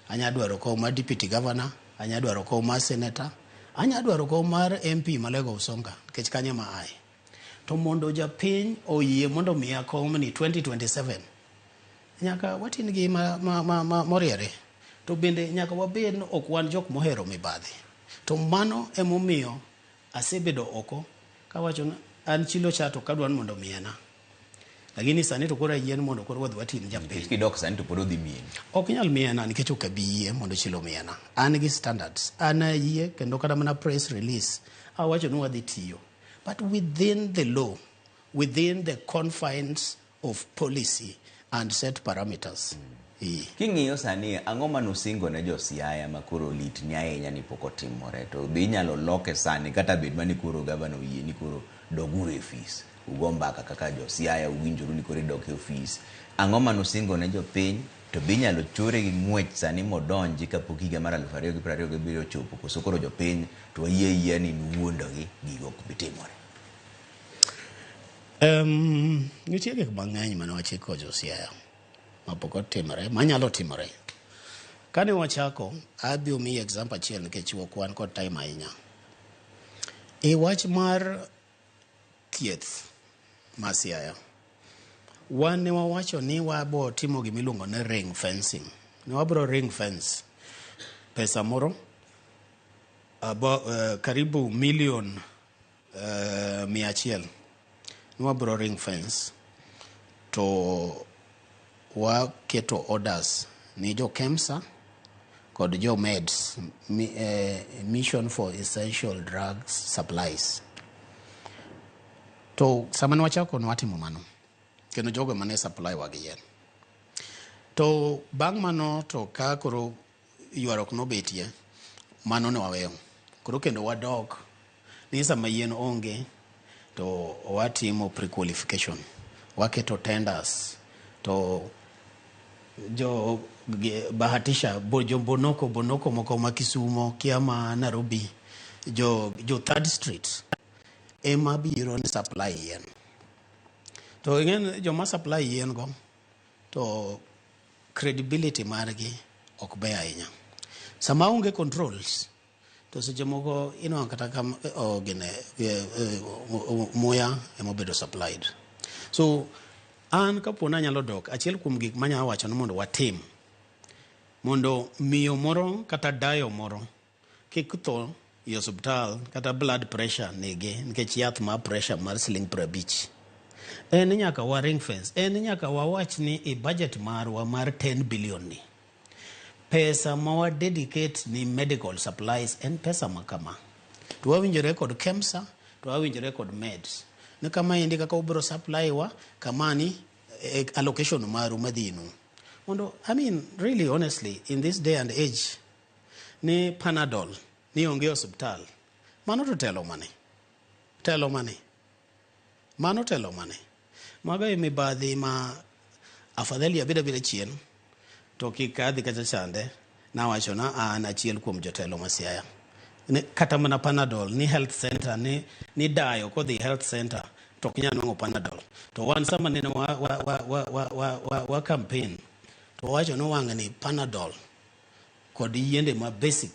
anya dwaro kom mar deputy governor, anya dwaro kom mar senator, anya dwaro kom mar MP Malego Usonga nikech kanyo ema aye. To mondo japiny oyie mondo miya kom ni 2027 nyaka watin gi moriere. To bende nyaka wabed ni ok wan jok mohero mibadhi. To mano emomiyo asebedo oko kawacho ni an chilo cha to kadwa ni mondo miyana. Lakini sani to koro ayie ni mondo koro wadhi watim japiny. Kidok sani to pod odhi miyeni. Ok nyal miyena nikech ok abi yie mondo chilo miyena. An gi standards. An ayie kendo kata mana press release awacho ni wadhi tiyo. But within the law, within the confines of policy and set parameters. King'iyo sani, ang'o manosingo ne jo Siaya ma koro litni ahinya ni pok otimore to be inyalo loke sani kata bed mani koro gavana oyie ni koro doguru e ofis ugo mbaka kaka jo Siaya uwinjoru ni koro idok e ofis. Ang'o manosingo ne jopiny to be inyalo chore gi ng'wech sani modonji kapok higa mar 2027 ochopo koso koro jopiny to wayie ayie ni nuwuondogi gigo ok bi timore. Nitie gik mang'eny mane wachiko jo Siaya mapok otimore, manyalo timore. Kane wachako, abiro miyi example achiel nikech ok wan kod time ahinya. E wach mar thieth ma Siaya, wan ne wawacho ni wabo timo gima iluongo ni ring fencing. Ne wabro ring fence pesa moro karibu milion 100. Ne wabro ring fence to waketo orders ni jo KEMSA kod jo MEDS, Mission for Essential Drugs Supplies. To sama ne wachako ne watimo mano kendo jogo mane supply wa gi yien. To bang' mano to ka koro ywaruok nobetie, mano ne waweyo. Koro kendo wadok ni sama yien onge to watimo pre-qualification, waketo tenders to jo bahatisha jo bonoko moko ma Kisumo kia ma Nairobi jo Third Street ema biro ni supply yien. To ing'e joma supply yien go to credibility margi ok ber ahinya. Sama onge controls To seche moko inwang'o kata ka gine muya ema obedo supplied. So an kapo ni anyalo dok, achiel kuom gik manyalo wacho ni mondo watim mondo miyo moro kata dayo moro kik tho e osiptal kata blood pressure nege nikech yath mar pressure mar siling 50, en ni nyaka wa ring fence, en ni nyaka wawach ni e budget marwa mar 10 billion ni, pesa ma wa dedicate ni medical supplies en pesa ma kama. To wawinjore kod KEMSA, to wawinjore kod meds ni kama endi kaka ubiro supply wa kamani allocation maru madhinu mondo, I mean, really, honestly, in this day and age ni Panadol ni onge osiptal, mano to telo mane? Telo mane? Mano telo mane? Mago e mibadhi ma afadhali abed abeda chien to kik adhi kacha chande. Nawacho na an achiel kuom jotelo ma Siaya. Kata mana Panadol ni health center ni dayo kodhi health center to ok nyal nwang'o Panadol. To wan sama nene wa campaign to wawacho ni wang' ni Panadol kod yiende ma basic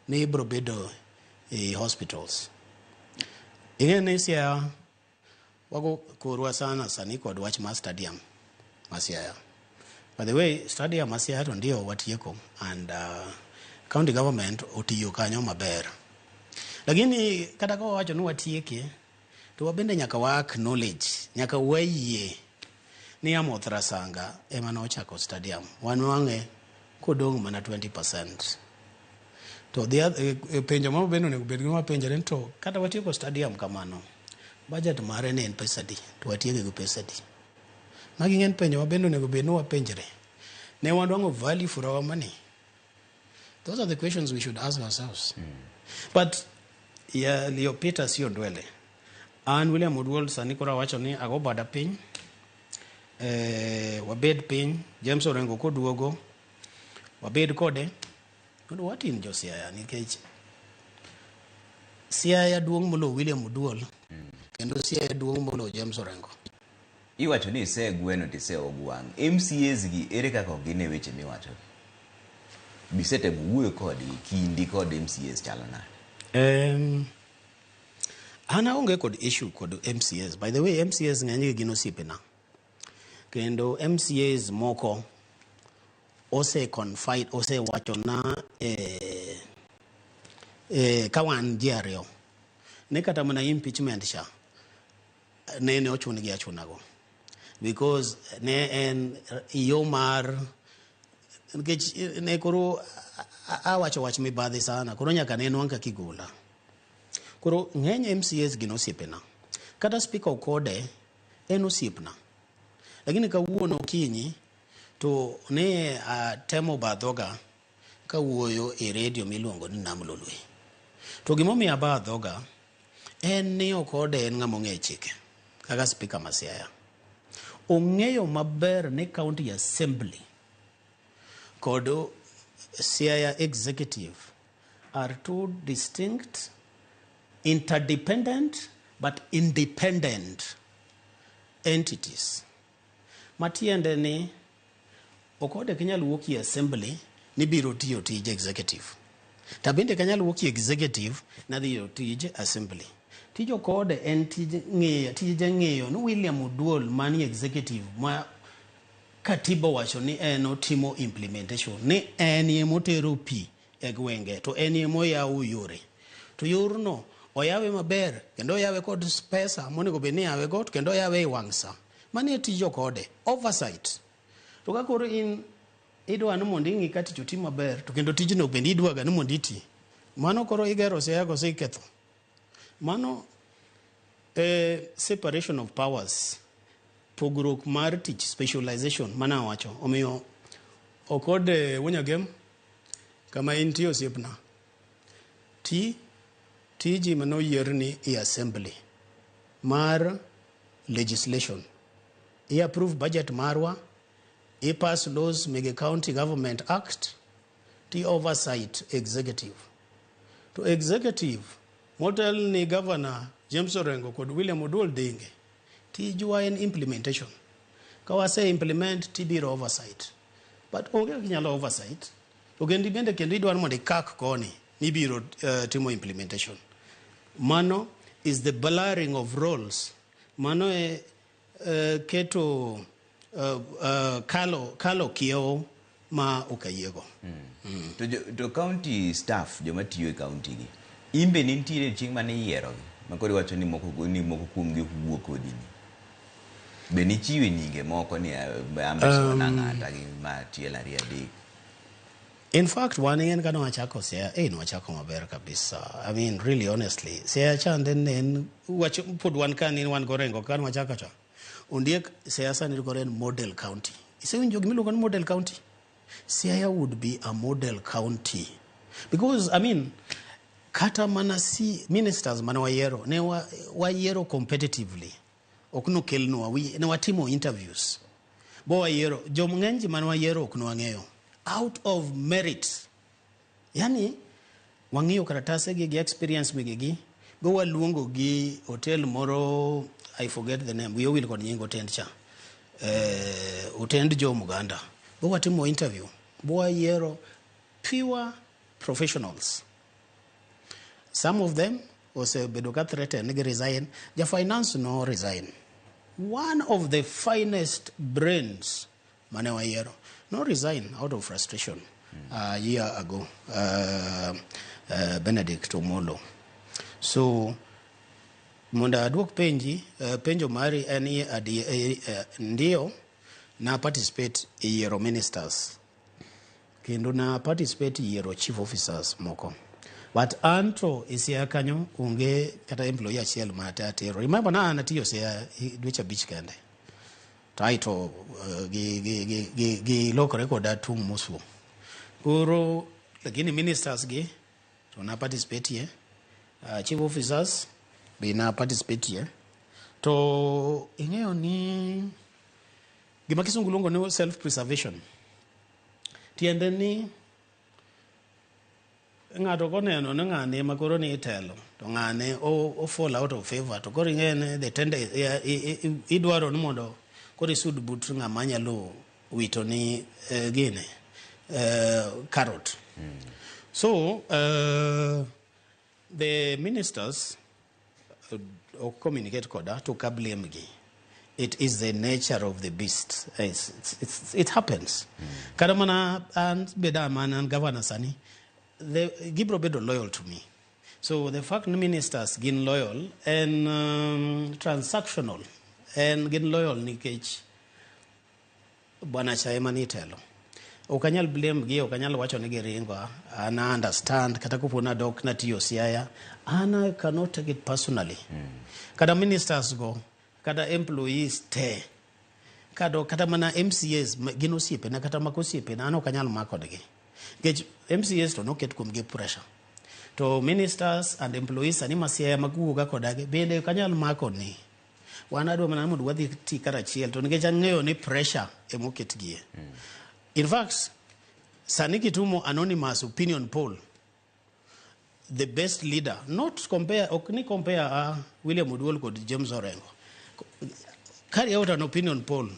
ni ibiro bedo e hospitals. Ing'e ni Siaya wago korwa sana sani kod wach mar stadium ma Siaya. By the way, stadium ma Siaya to ndio watieko and county government otiyo kanyo maber. Lakini kata ka wawacho ni watieke, to wabende nyaka wa acknowledge, nyaka wayie ni Amoth Rasanga ema nochako stadium. Wan wang'e kodong' mana 20%. To the other, penjo ma bende onego bed ni wapenjore ni to kata watieko stadium kamano, budget mare ne en pesa adi to watieke gi pesa adi? Magi ng'en penjo ma bende onego bed ni wapenjre. Ne wanwang'o value for our money? Those are the questions we should ask ourselves. But yaliyopita sio ndwele. An William Oduol sani koro awacho ni ago bada piny, wabed piny, James Orengo koduogo, wabed kode, mondo watim jo Siaya nikech Siaya duong' moloyo William Oduol kendo Siaya duong' moloyo James Orengo. Iwacho ni isegweno to iseogwang'. MCAs gi ere kaka ok gine weche miwacho? Bisetemo wuoyo kodgi, kindi kod MCAs chalo nade? An aonge kod issue kod MCAs. By the way, MCAs ng'enygi gin osiepena. Kendo MCAs moko ose confide, osewachona ka wan ji ariyo ni kata mana impeachment cha nene ochun gi achunago because ne en yo mar nikech ne koro awacho wach mibadhi sana, koro nyaka ne nwang' kaka igola. Koro ng'eny MCAs gin osiepena. Kata Speaker Okode en osiepna. Lakini kawuono okinyi to ne atemo ba dhoga kawuoyo e redio miluongo ni Nam Lolwe. To gimomiyo aba dhoga en ni Okode en ng'ama ong'eyo chike kaka Speaker ma Siaya. Ong'eyo maber ni County Assembly kod Siaya Executive are two distinct, interdependent but independent entities. Matiende ni Okode ok nyal wuok e assembly ni biro tiyo tij executive. To bende ok anyal wuok e executive nadhi tij assembly. Tij Okode en tij ng'iyo, tije ng'iyo ni William Oduol manie executive ma katiba owacho ni en otimo implementation, ni en emotero pi e gwenge to en emoyawo yore. To yorno oyawe maber kendo oyawe kod pesa monego bed ni iyawe go kendo oyawe e wang' sa. Mano e tij Okode, oversight. To ka koro in idwa ni mondo ing'i ka tich oti maber to kendo tijno bende idwa ga ni mondo iti. Mano koro igero Siaya koso iketho? Mano separation of powers, pogruok mar tich, specialization mana awacho. Omiyo Okode Wuonyagem kama intie osiepna, ti tiji manoyierni e assembly mar legislation. I approve budget marwa, i pass laws mege County Government Act, ti oversight executive. To executive motel ni Governor James Orengo kod William Oduol Dinge, tijwa en implementation. Ka wase implement tibiro oversight. But onge kaka inyalo oversight. To kendi bende kendo idwaro mondo ikak koni. mibiro timo implementation. Mano is the blurring of roles. Mano e keto kalo kiewo ma ok ayiego. To county staff joma tiyo e county gi in be nitiere chieng' mane iyierogi ma koro iwacho ni moko kuomgi ok wuo kodi ni be nichiwe nyinge moko ni ambe sona ng'ata gi ma achiel ariyo adek? In fact, wan en kane wachako Siaya, nwachako maber kabisa. I mean, really, honestly, Siaya chande ne en wach pod wan ka ni wan gorengo kane wachako cha. Ondiek Siaya sani koro en model county. Isewinjo gimiluongo ni model county? Siaya would be a model county. Because, I mean, kata mana si ministers mane wayiero, ne wayiero competitively. Ok nokelnwa, ne watimo interviews. Bo wayiero, jom ng'eny ji mane wayiero ok nwang'eyo. Out of merit. Yani, wang'iyo karatase gi experience mege bo waluongo gi hotel moro, I forget the name, wiya owil kod nying hotend cha. Hotend jo Muganda. Bo watimo interview. Bo wayiero pure professionals. Some of them osebedo ka threaten ni resign. Ja finance no resign. One of the finest brains mane wayiero no resign out of frustration a year ago, Benedict Omolo. So mondo aduok penji, penjo mari en ni ndio na participate e yiero ministers kendo na participate e yiero chief officers moko. But anto e Siaya kanyo onge kata employee achiel ma atero. Remember na an atiyo Siaya dweche 5 kende. To aeto gi lokore koda tung' mosuo. Koro lakini ministers gi to na participate ye. Chief officers be na participate ye. To ing'eyo ni gima kisungu luongo ni self preservation. Tiende ni ng'ato koneno ni ng'ane ma koro ni itelo to ng'ane o fall out of favor to koro ing'e ni the tender idwaro ni mondo koro isud but ng'ama nyalo wito ni gine carrot. So the ministers ok communicate koda to ka blame gi. It is the nature of the beast. It happens. Kata mana an beda mana an governor sani, gibro bedo loyal to me. So the fact ni ministers gin loyal en transactional. En gin loyal nikech bwana cha ema ni telo. Ok anyal blame gi, ok anyal wacho ni giringo. An I understand kata kopo nadok natiyo Siaya, an I cannot take it personally. Kata ministers go, kata employees te, kado kata mana MCAs gin osiepena kata mak osiepena an ok anyal makodgi. Nikech MCAs to noket kuomgi pressure. To ministers and employees sani ma Siaya ma guoga kodagi bende ok anyal mako ni. Wan adwa mana mondo wadhi ti karachiel to nikech ang'eyo ni pressure emoketgie. In fact, sani kitumo anonymous opinion poll, the best leader, not compare, ok ni compare William Oduol kod James Orengo. Carry out an opinion poll.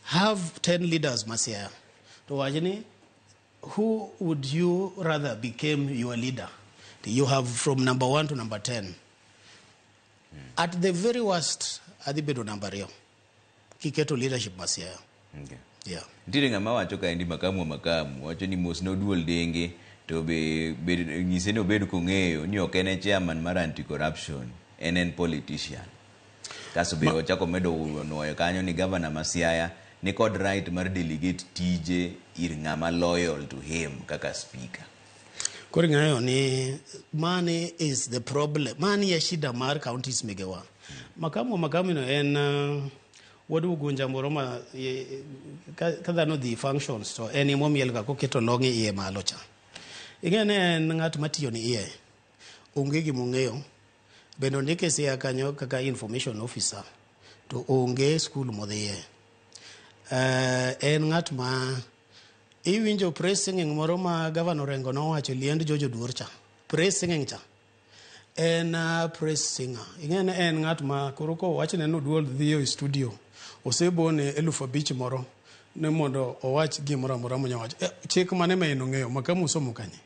Have 10 leaders ma Siaya. To wach ni, who would you rather became your leader? You have from number 1 to number 10. At the very worst, adhi bedo number 2. Kiketo leadership ma Siaya. Okay. Yeah. Nitiere ng'ama wacho kaendi makamu wacho ni mos noduol denge to be nyise ni obed kong'eyo ni ok en e chairman mar anti-corruption, en politician. Kasto be ochako medo nuoyo kanyo ni governor ma Siaya ni kod right mar delegate tije ir ng'ama loyal to him kaka speaker. Koro ing'eyo ni money is the problem. Money e shida mar counties megewa. Makamu no en wuod Ugunja moro ma ka dhano dhi functions to en emomiel ga koketo long iye malo cha. Ing'e ni en ng'at matiyo ni iye. Onge gimong'eyo. Bende ondike Siaya kanyo kaka information officer to onge school modhiye. En ng'at ma iwinjo praise singing moro ma Governor Orengo nowacho liend George Oduor cha. Praise singing cha. En praise singer. Ing'e ni en ng'at ma koro kowachne ni Oduol dhiyo e studio, osebone 5,000 moro ni mondo owach gimoro amora monya wacho. Chik mane ma en ong'eyo makamu somo kanye?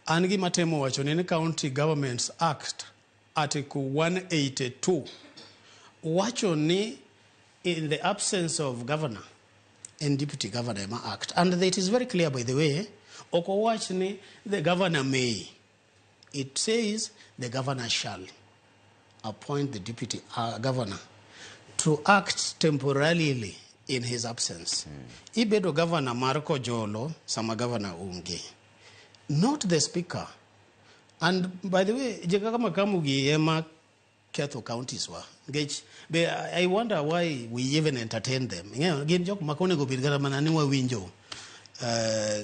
An gima temo wacho ni County Governments Act Article 182 wacho ni in the absence of governor and deputy governor ema act. And it is very clear, by the way, ok owach ni the governor may. It says the governor shall appoint the deputy governor to act temporarily in his absence. Ibedo governor mar Kojolo sama governor onge. Not the speaker. And by the way, jekaka makamugi ema ketho counties wa. Nikech be I wonder why we even entertain them. Ing'eyo, gin jok ma onego bed kata mana ni wawinjo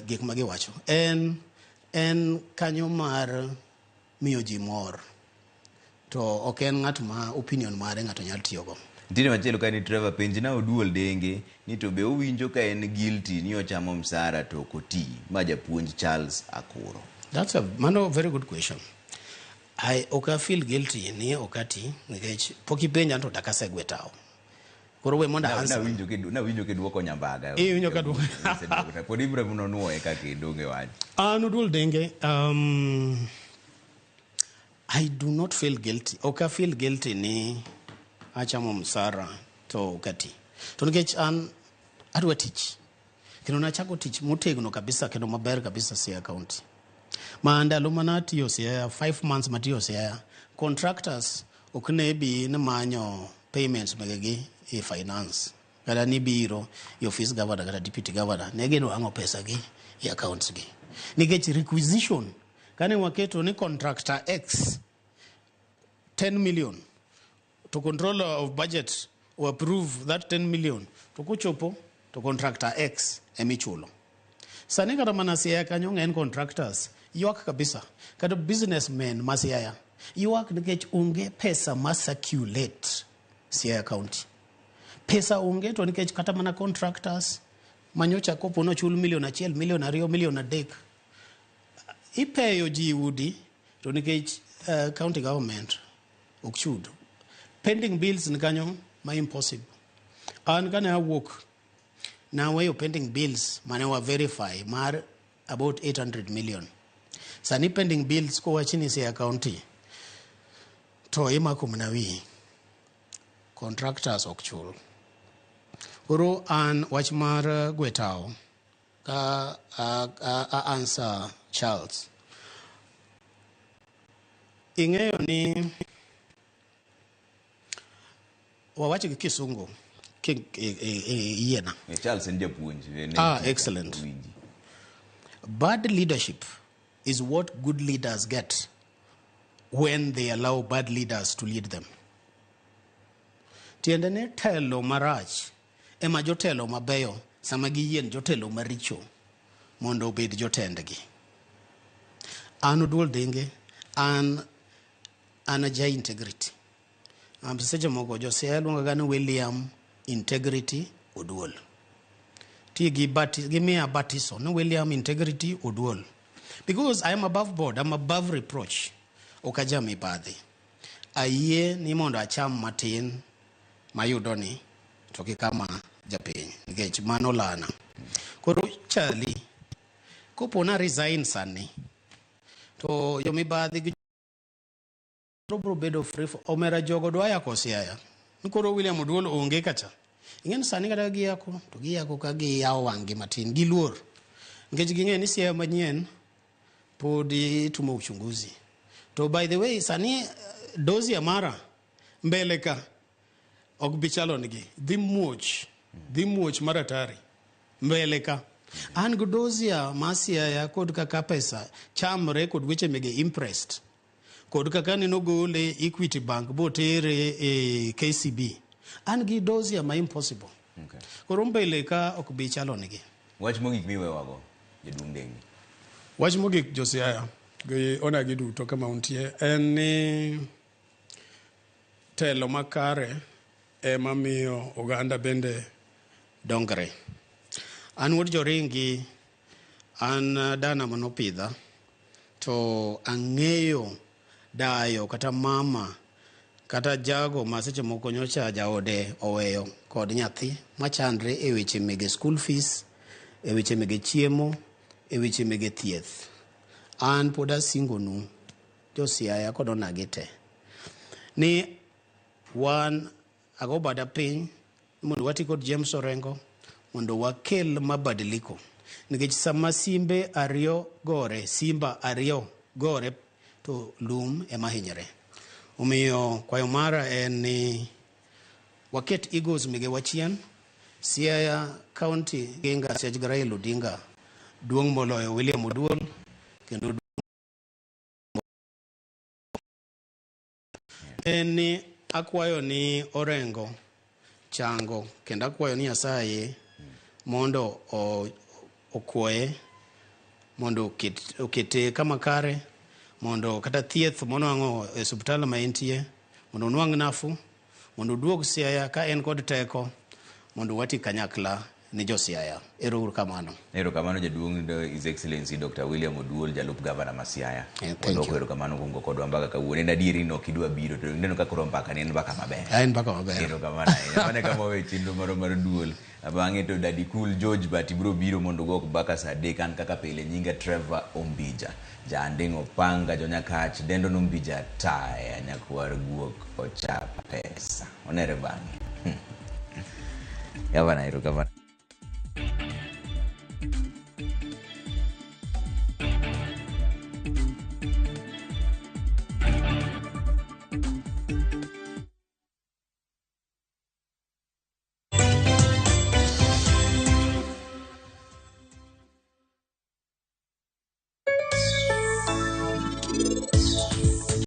gik ma giwacho. En kanyo mar miyo ji mor. To ok en ng'at ma opinion mare ng'ato nyalo tiyogo. Nitiere machielo ka ni Trevor penj na Oduol Denge ni to be owinjo ka en guilty ni ochamo msara to ok oti ma japuonj Charles Akuro. That's a mano very good question. I ok I feel guilty ni ok ati nikech pok ipenja to dak asegwe tawo. Koro we mondo answer. Nawinjo kiduoko nyambaga. Iwinjo ka duoko. Pod ibiro mondo nuoye kaka idonge wach. An Oduol Denge, I do not feel guilty. Ok I feel guilty ni achamo msara to ok ati. To nikech an adwa tich. Kendo nachako tich motegno kabisa kendo maber kabisa Siaya County. Ma ndalo mana atiyo Siaya, 5 months matiyo Siaya, contractors ok ne bi ni manyo payments megegi e finance. Kata ni biro e office governor kata deputy governor, ne ginwang'o pesa gi e accounts gi. Nikech requisition, kane waketo ni contractor X 10 million, to controller of budget o approve that 10 million, to kochopo to contractor X emichulo. Sani kata mana Siaya kanyo ng'eny contractors ywak kabisa, kata businessmen ma Siaya ywak nikech onge pesa ma circulate Siaya County. Pesa onge to nikech kata mana contractors manyocha kopo nochul milion 1, milion 2, milion 3 ipeyo ji udi to nikech county government ok chud. Pending bills ni kanyo ma impossible. An kane awuok naweyo pending bills mane wa verify mar about 800 million. Sani pending bills kowachi ni Siaya County to imako mana wiyi. Contractors ok chul. Koro an wach mar gwetao ka a answer Charles. Ing'eyo ni wawach gi kisungu yiena. Charles en japuonj. Excellent. Bad leadership is what good leaders get when they allow bad leaders to lead them. Tiende ni telo marach ema jotelo mabeyo sama giyien jotelo maricho mondo obed jotendgi. An Oduol Denge, an ja integrity. Seche moko jo Siaya luonga ga ni William Integrity Oduol. Ti gi gimiya batiso ni William Integrity Oduol. Because I am above board, I'm above reproach. Ok ajam mibadhi. Ayie ni mondo acham matin mayudo ni to kik ama japiny nikech mano lana. Koro Charlie, kopo na resign sani to jomibadhi gi biro bedo free for omera jogo dwa yako Siaya. Koro William Oduol onge kacha. Ing'e sani kata giyako to giyako ka giyawo wang'gi matin giluor. Nikech ging'e ni Siaya manyien pod itimo uchunguzi. To by the way sani dozi mara mbele ka ok bi chalo nigi dhi muoch mar atari mbele ka. An gi dozia ma Siaya kod kaka pesa chamre kod weche mege impressed kod kaka neno gole Equity Bank botere e KCB. An gi dozia ma impossible. Okay. Koro mbele ka ok bi chalo nigi. Wach mogik miwewago jaduong' Denge. Wach mogik jo Siaya gi onagi duto kama untie en ni telo makare ema miyo oganda bende dongre. An wuod Joringi, an dana manopidha to ang'eyo dayo kata mama kata jago ma seche moko nyocha jaode oweyo kod nyathi machandre e weche mege school fees, e weche mege chiemo, e weche mege thieth. An pod asingonu jo Siaya kod onagi te ni wan ago bada piny mondo wati kod James Orengo mondo wakel mabadiliko nikech sama simbe ariyo gore simba ariyo gore to lum ema hinyre. Omiyo kwayo mara en ni waket egos megewa chien. Siaya County Ginga Sech Raila Odinga duong' moloyo William Oduol kendo en ni akwayo ni Orengo chango kendo akwayo ni Nyasaye mondo okwoye mondo okete kama kare mondo kata thieth monwang'o e osiptal ma entie mondo onwang' nafuu mondo oduog Siaya ka en kod teko mondo wati kanyakla ni jo Siaya. Ero uru kamano. Erokamano jaduong' His Excellency Dr. William Oduol jalup gavana ma Siaya. Thank Wadwoko you. erokamano kuom go kodwa mbaka kawuono. En adieri ni ok idwa biro to ineno ka koro mbaka ni en mbaka maber. En mbaka maber. Erokamano ahinya. Mano e kama wawe chenro marwa mar duol. Bang'e to Daddy Cool George Bati biro biro mondo ugo mbaka saa adek. An kaka pile nyinga Trevor Ombija. Jaanding' Opanga Jonyakach dendo Nombija taya nyakwar guok ocha pesa. Onere bang'e. Gavana erokamano.